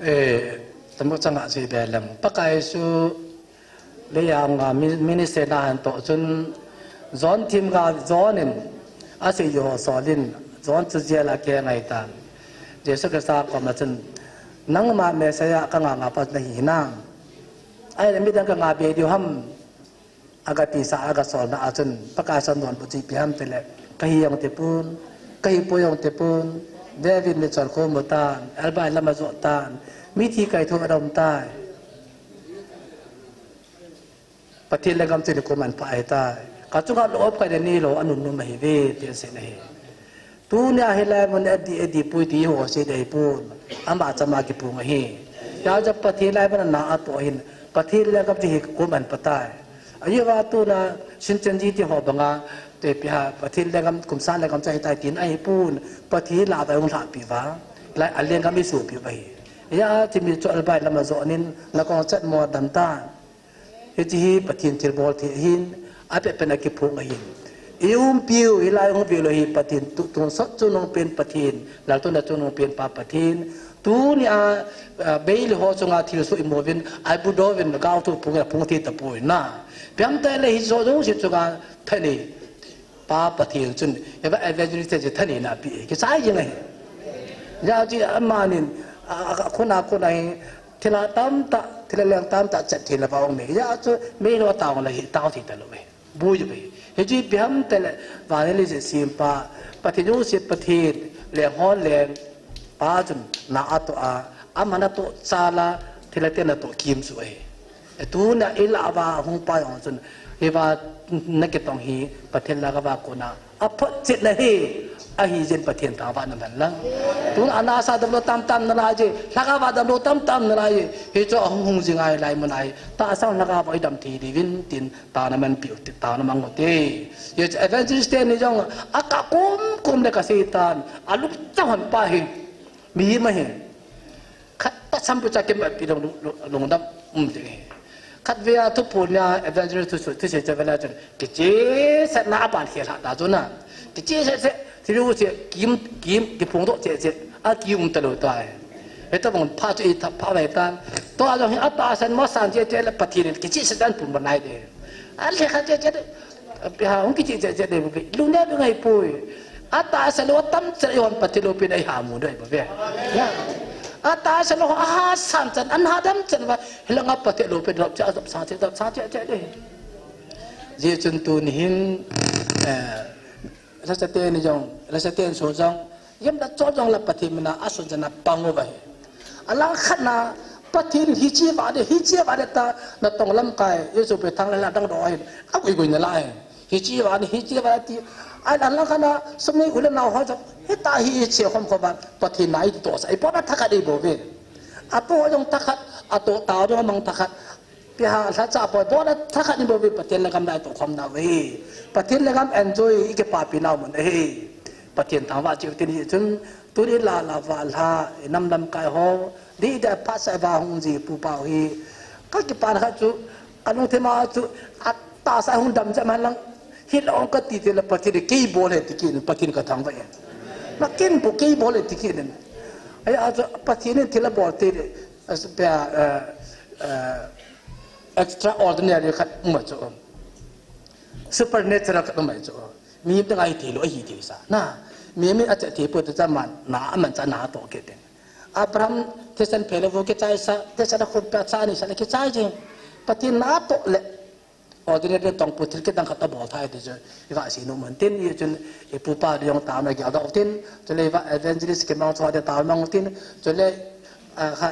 Eh, tamu changa si be lem. Pakai Jesu le anga mi-, minister na han toh chun John thim ga John in asei jo solin John chu jail a kei ngai tan. Jesu Christa koma chun nangma Messiah ka nganga pa nahi hinam. Ai le midang ka nga be diu ham. Aga tisa, aga solna a chun, Pakai son don pu chi pi ham tile, kahi jong te pun, kahi poi jong te pun, David mi chol khom tan, Elbai lama jo tan, mithi kai thu adam tai. Pathen lenggam chu ni kum an pha ahi tai. Ka chunga lo op kai le ni lo anun num ahi ve, tin sei na hi. Tunia hilai mun edi, edi pui ti ho se dei pun. Ama chama kipung ahi. Ya ja Pathen lai mun na atoh hin. Pathen lenggam chu hi kum an pha tai. Ahi va tuna Shincheonji ti ho banga te pi ha Pathen lenggam kum san lenggam chu ahi tai tin ahi pun. Pathen la va hung lha pi va. Lai a lenggam i su pi va hi. Ya ti mi chu Elbai lama jo nin na kong chat mo dam ta. Hichi hi Pathen thilbol thei ahin, apeh pen a kiphong ahin. I umpiu, hilai hung velo hi Pathen tu, tun sot chungnung pen Pathen, laltuna chungnung pen pa Pathen. Tunia, a, bei le ho chunga thilsoh i mu uvin, ai bu do uvin, gao thu phung, phung thei tapoi na. Piam tai le hi so jong si chunga thani. Pa Pathen chun, eva evangelist te thanina pi, kichai jing ahi. Ya chi amanin, a, a, khuna, khuna hi, thila tamtah, thila leng tamtah chet thei lou va ong me. Ya chu, me lo ta ong la hi, tao thei ta lou ve. Bui ve. Hichi pi ham tile, vanili se sim pa, Pathen u se Pathen, leng hon leng, pa chun, na atoh a, amana toh chala, thila tena toh kim su ahi. E tuna i la va hung pa jong chun, hi va na kitong hi Pathen la ka va kona. A phot chet na hi, ahi jin Pathen thangvah na man lang. Tun ana sa dam lo tam tam na la je, la ka va dam lo tam tam na la je. Hi chu a hung hung jing ai lai mun ai. Ta sang la ka va i dam thei diuvin tin ta na man piu ti ta na mang te. Ye evangelist te ni jong a ka kum kum le ka sei tan. A lup ta hon pa hi. Mi ma hi. Khat ta sam pu cha kim pi long, long, longdam um ding hi. Khat ve a thu pu nia evangelist thu su, thu se cha ve la chun. Kichi se na a ban khel ha ta chu na. Kichi se se, thi lu se, kim, kim, ki phung do che che. A ki um ta lo ta. He ta bang pha chu i tha pha ve ta. To a jong hi a ta san mo san che che le Pathen kichi se tan pun ba nai de. A le kha che che de. Pi ha hung kichi che che de bu. Lu ne bu ngai pui. A ta sa lo tam che i hon Pathen lo pi dai ha mu dai ba ve. Ya. A ta sa lo a ha san chan an ha dam chan ba. Hilanga Pathen lo pi dop cha dop sa che dop sa che che de. Ji chun tuni hin, eh, la sa te ni jong, la sa te so jong, yam da cho jong la Pathen mina a sun jana pang u ba hi. A lang khat na Pathen hi chi va de, hi chi va de ta na tong lam kai, Jesu pe thang la dang do hin. A gui gui na la hin. Hi chi va ni, hi chi va ti. Ai la lang khat na sum ni u le nau ho jong. Hi ta hi chi khom khom ba Pathen na i to sa. I po na tha khat i bo ve. A po jong tha khat, a to ta jong mang tha khat. Pi ha la cha po bo na tha khat ni bo ve Pathen lenggam dai to khom na ve. Pathen lenggam enjoy i ke pa pi nau mun e. Pathen thangvah chiu tin hi chun tuni la la va la i nam lam kai ho. Di da pha sa va hung ji pu pau hi. Ka ki pa na khat chu, ka lung thim a chu, a ta sa hung dam jam han lang. Hi la ong ka ti te la Pathen kei bol he ti kin, Pathen ka thangvah e. Ma kin bu kei bol he ti kin. Ai a chu Pathen thil a bol te le, as pe, eh, eh, extraordinary khat um a chu. Supernatural khat um a chu. Mi te ngai thei lou ahi thei sa. Na, mi mi a che thei po te cha man, na a man cha na to ke te. Abraham, te san phe le vo ke chai sa, te sa da khun pa cha ni sa le ke chai je. Pathen na to le. Ordinary tong pu thil ke dang khat a bol thai te chu. I va si nu man tin i chun i pu pa de jong ta na gyal da tin. Chu le i va evangelist ke mang chu de ta mang tin. Chu le, a, kha,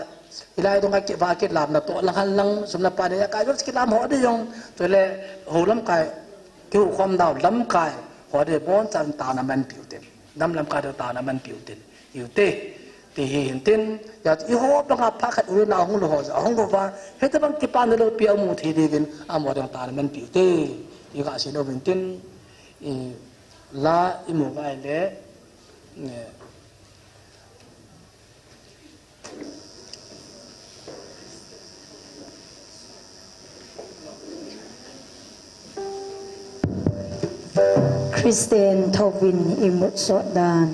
i lai dong a ki va ki lam na to lang han lang, sum na pa ne ya ka jong ki lam ho de jong. Chu le ho lam kai, ki hu khom dau lam kai, ho de bon chan ta na man piu tin. Nam lam kai de ta na man piu tin. Iu te. Ti hi hintin, ya i ho banga pha khat u le nao hung lou ho, ahung lou va, hita bang kipana loupi amu thei diuvin, amaho ding tah a manpi u te, ti kasei nom in tin, i la i mu vai le, eh, Christian thovin i mut sot dan.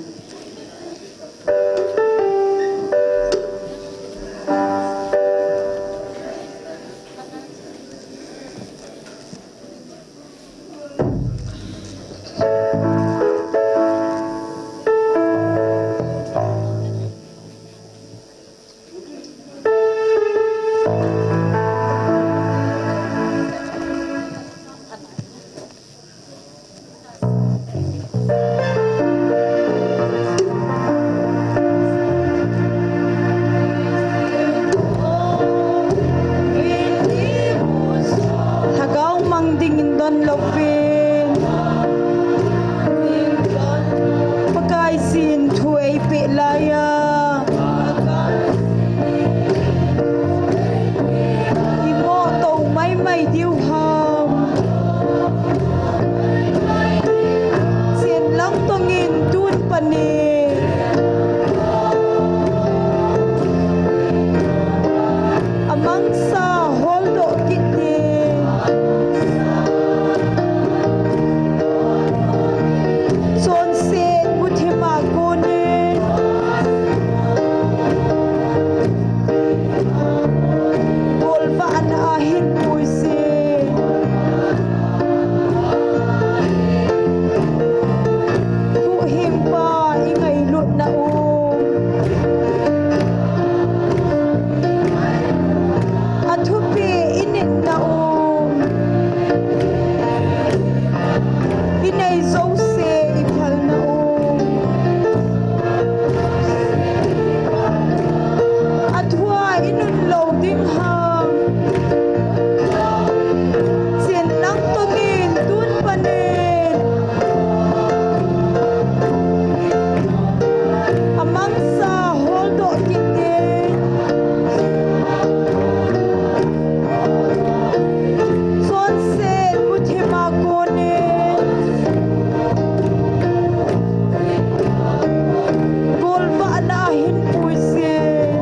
Lhagao mang dingin don louvin, Pakaiyin thu eipeh laiya, i moh tou maimai diu ham. Chenlang tongin tun panin amangsa holdoh kit ding. Chonset muthim a konin golvahna a hinpui seh. Huhhingpa i ngailutna u, a thupeh i nitna u, i nei jouse i phalna u, a thua i nun lou ding ham. Chenlang tongin tun panin amangsa holdoh kit ding. Chonset muthim a konin golvahna a hinpui seh.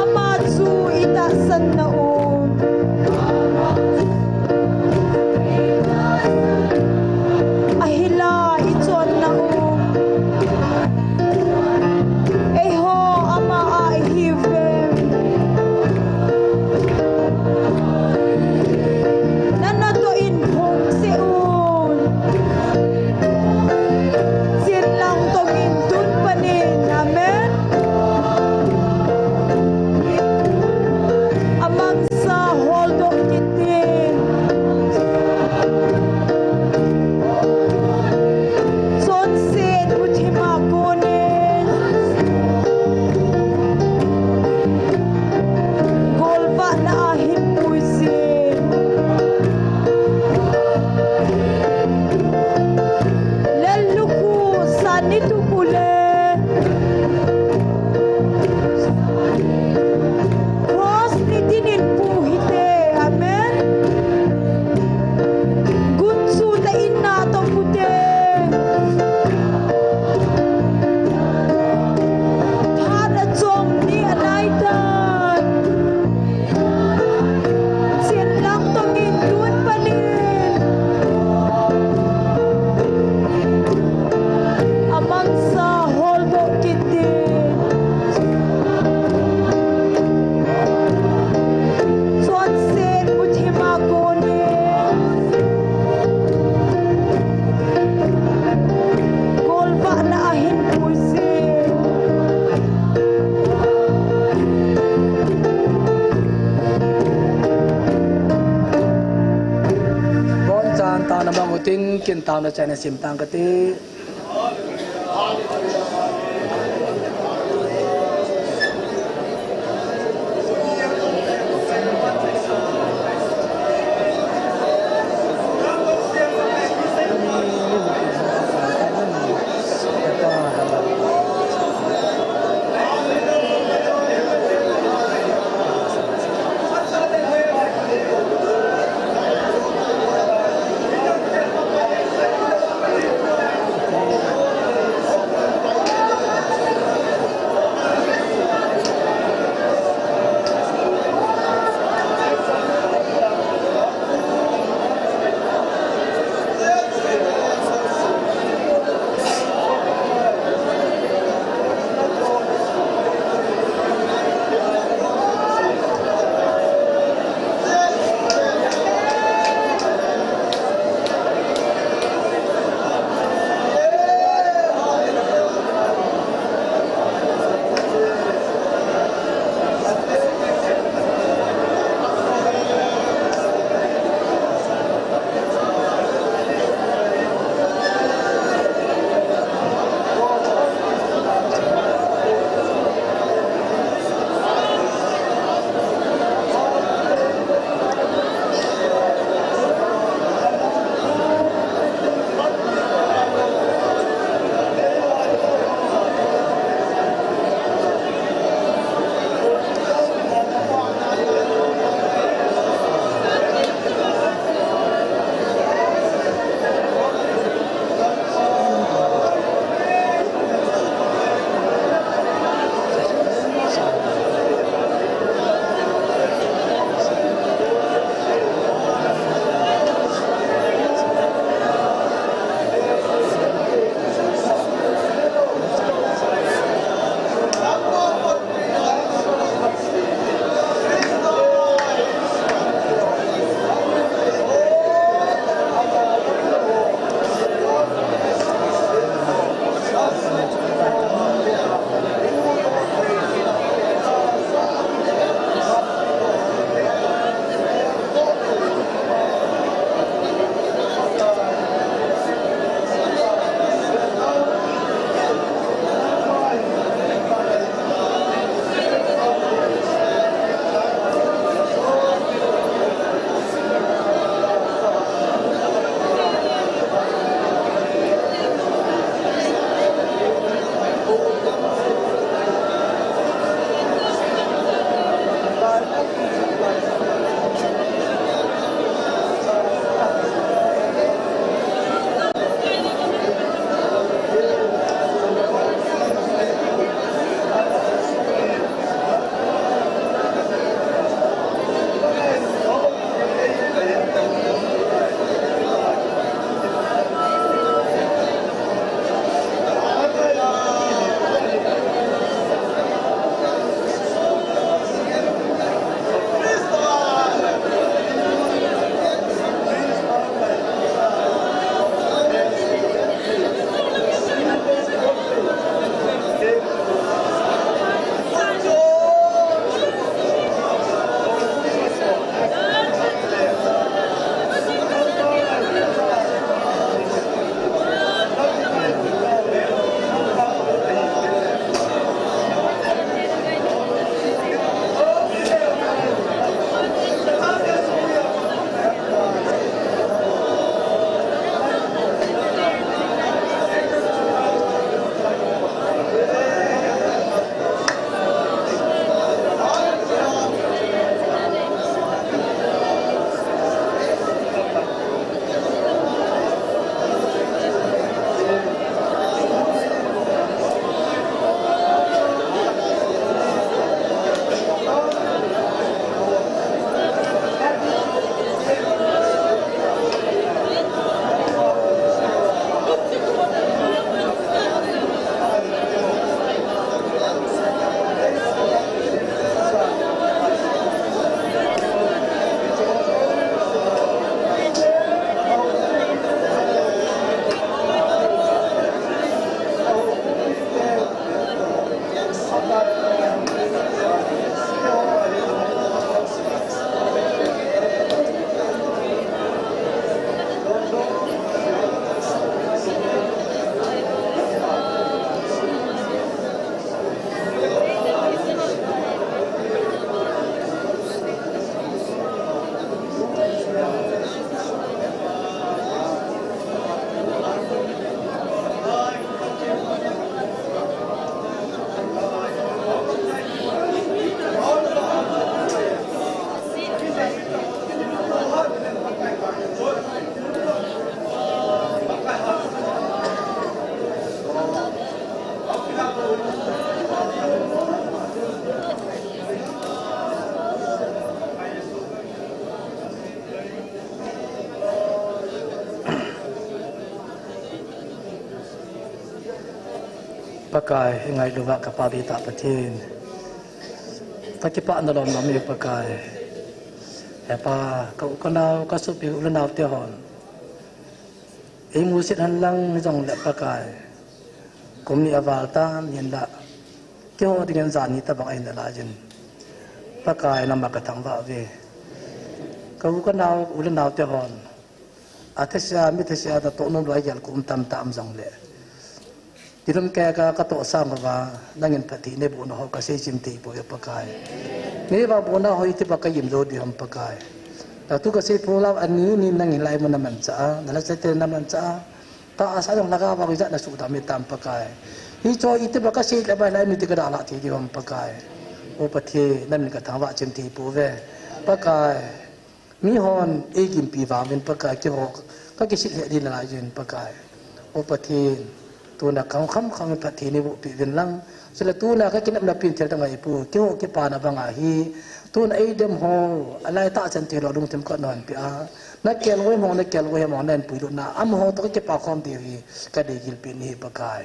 Ama chu i tahsanna u, ahinla i chonna u, eiho ama a i hiuvem? Na natoh in phong seh un. Chenlang tongin tun panin, amen. Amangsa holdoh kit ding. Chonset muthim a konin golvahna a hinpui seh. Lel lukhuh san ni tup u le cross ni dinin pu hite. Amen. Gunchu tah in natong u te. Phat achom ni alai tan. Chenlang tongin tun panin amangsa holdoh kit ding. Chonset muthim a konin golvahna a hinpui seh. Bonchan taona mang utin, kin taona chaina sim tang kate. Pakai, i ngailu uva ka Pa dei tah Pathen. Ka kipah na lom lom e Pakai. He Pa, ka u ka nau, ka sopi u le nau te hon. Ei musit hen lang jong le Pakai. Kum ni a val tan hin la. Keiho dingin jan ni tabang ahi nalai jin. Pakai, nangma ka thangvah uve. Ka u ka nau, u le nau te hon. A thase a, mi thase a, natoh nom lou a igel kum tam tam jong le. Tilum kei ka, ka toh sang ka va, nangin phatthei nei boh na ho ka sei chim thei poi Pakai. Nei vang boh na ho iti ba ka gim jou ding ham Pakai. Natu ka sei pho lou a ni ni nangin hilai mun na manchah a, na la chate na manchah a. Tahsa jong lhagao vang ijat na sudam hitam Pakai. Hicho iti ba ka sei le ba hilai mun ti ka dalha thei ding ham Pakai. O Pathen, namin ka thangvah chim thei pouve. Pakai. Mi hon ei gimpi vang uvin Pakai keiho ka kisil he ding nalai jin Pakai. O Pathen, tuna ka hung kham kham in phatthei nei boh peh uvin lang. Chule tuna ka kinepna pen thil dang ahi poi, keiho kipana bang ahi. Tuna ei dem ho, alai tah chan thei lou lungthim ka non peh a. Na kelngoi mo, na kelngoi mo, na in puilut na. Amaho toh ka kipa khom diu hi, ka dei gilpi ni hi Pakai.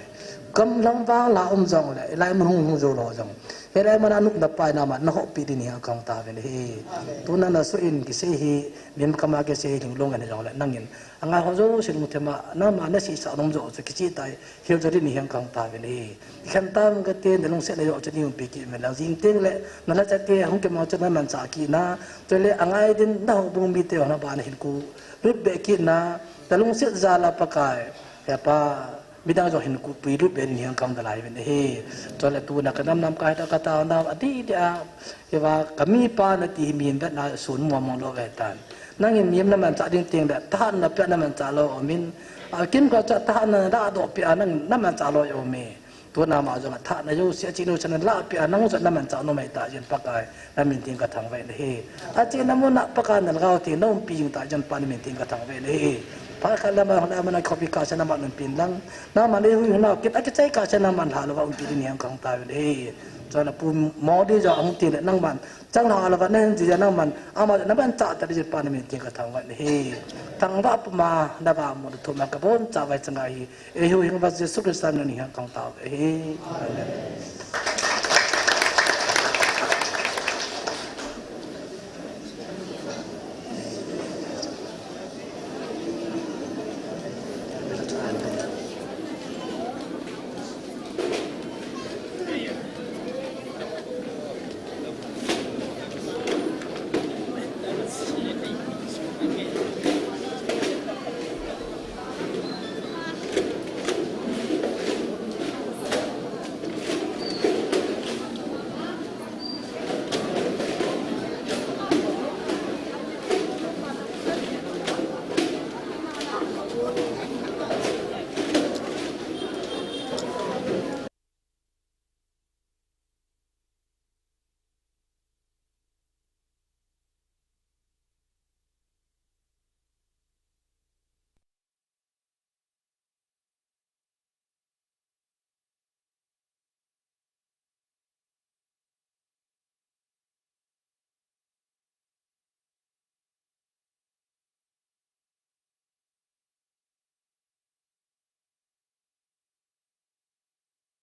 Gam lam vang la um jong le, ilai mun hung hung jou lou jong. Hilai mun a nupna pai na ma, na hopi ding hi ang kang ta uvin hi. Tuna na su in kisei hi, min kama kisei hi, lung lung in jong le, nangin. Angai ho jouse lungthim a, nangma na seisah nom jouse, kicheh tai, hil jo ding hi ang kang ta uvin hi. Khen tam ka te, na lungset na jouse ding pi kit uvin lang, jing teng le, na la chate, hung kimang chu na manchah kit na, chule angai ding, na houbung mite, na ba na hin ku, lut be kit na, na lungset jal a Pakai, he Pa, Midang jong hin ku puilut be ding hi ang kang dalai uvin ahi. Chule tuna ka nam nam ka hita ka taona a didi a. Hiva ka mipa nati hi min vet na sun mo mong lou ve tan. Nangin mi na manchah ding teng le thahatna pia na manchah lou um in. A kin ko cha thahatna da do pia nang na manchah lou um e. Tuna ma jong thahatna jouse a chinu chan la pia nang jong na manchah nom ahi ta jin Pakai. Na min tin ka thangvah in ahi. A chena mun a Pakai na lhagao thei na umpi jing ta jin Pa na min tin ka thangvah in ahi. Phat khat le ma hon a mun a khopi kah a chena ma umpi in lang. Nangman ei hui hon a kit a kichai kah a chena man lha lou va umpi ding hi ang kang ta uvin ahi. Chule Pu Modi jong ahung tin le nangman chang lha lou va na hin ji a nangman ama na manchah ta ding jin Pa na min tin ka thangvah in ahi. Thangvah puma na va mo thum a ka boncha vai chang ahi. Ei huhhingpa Jesu Christa min in hi ang kang tao ve hi. Amen.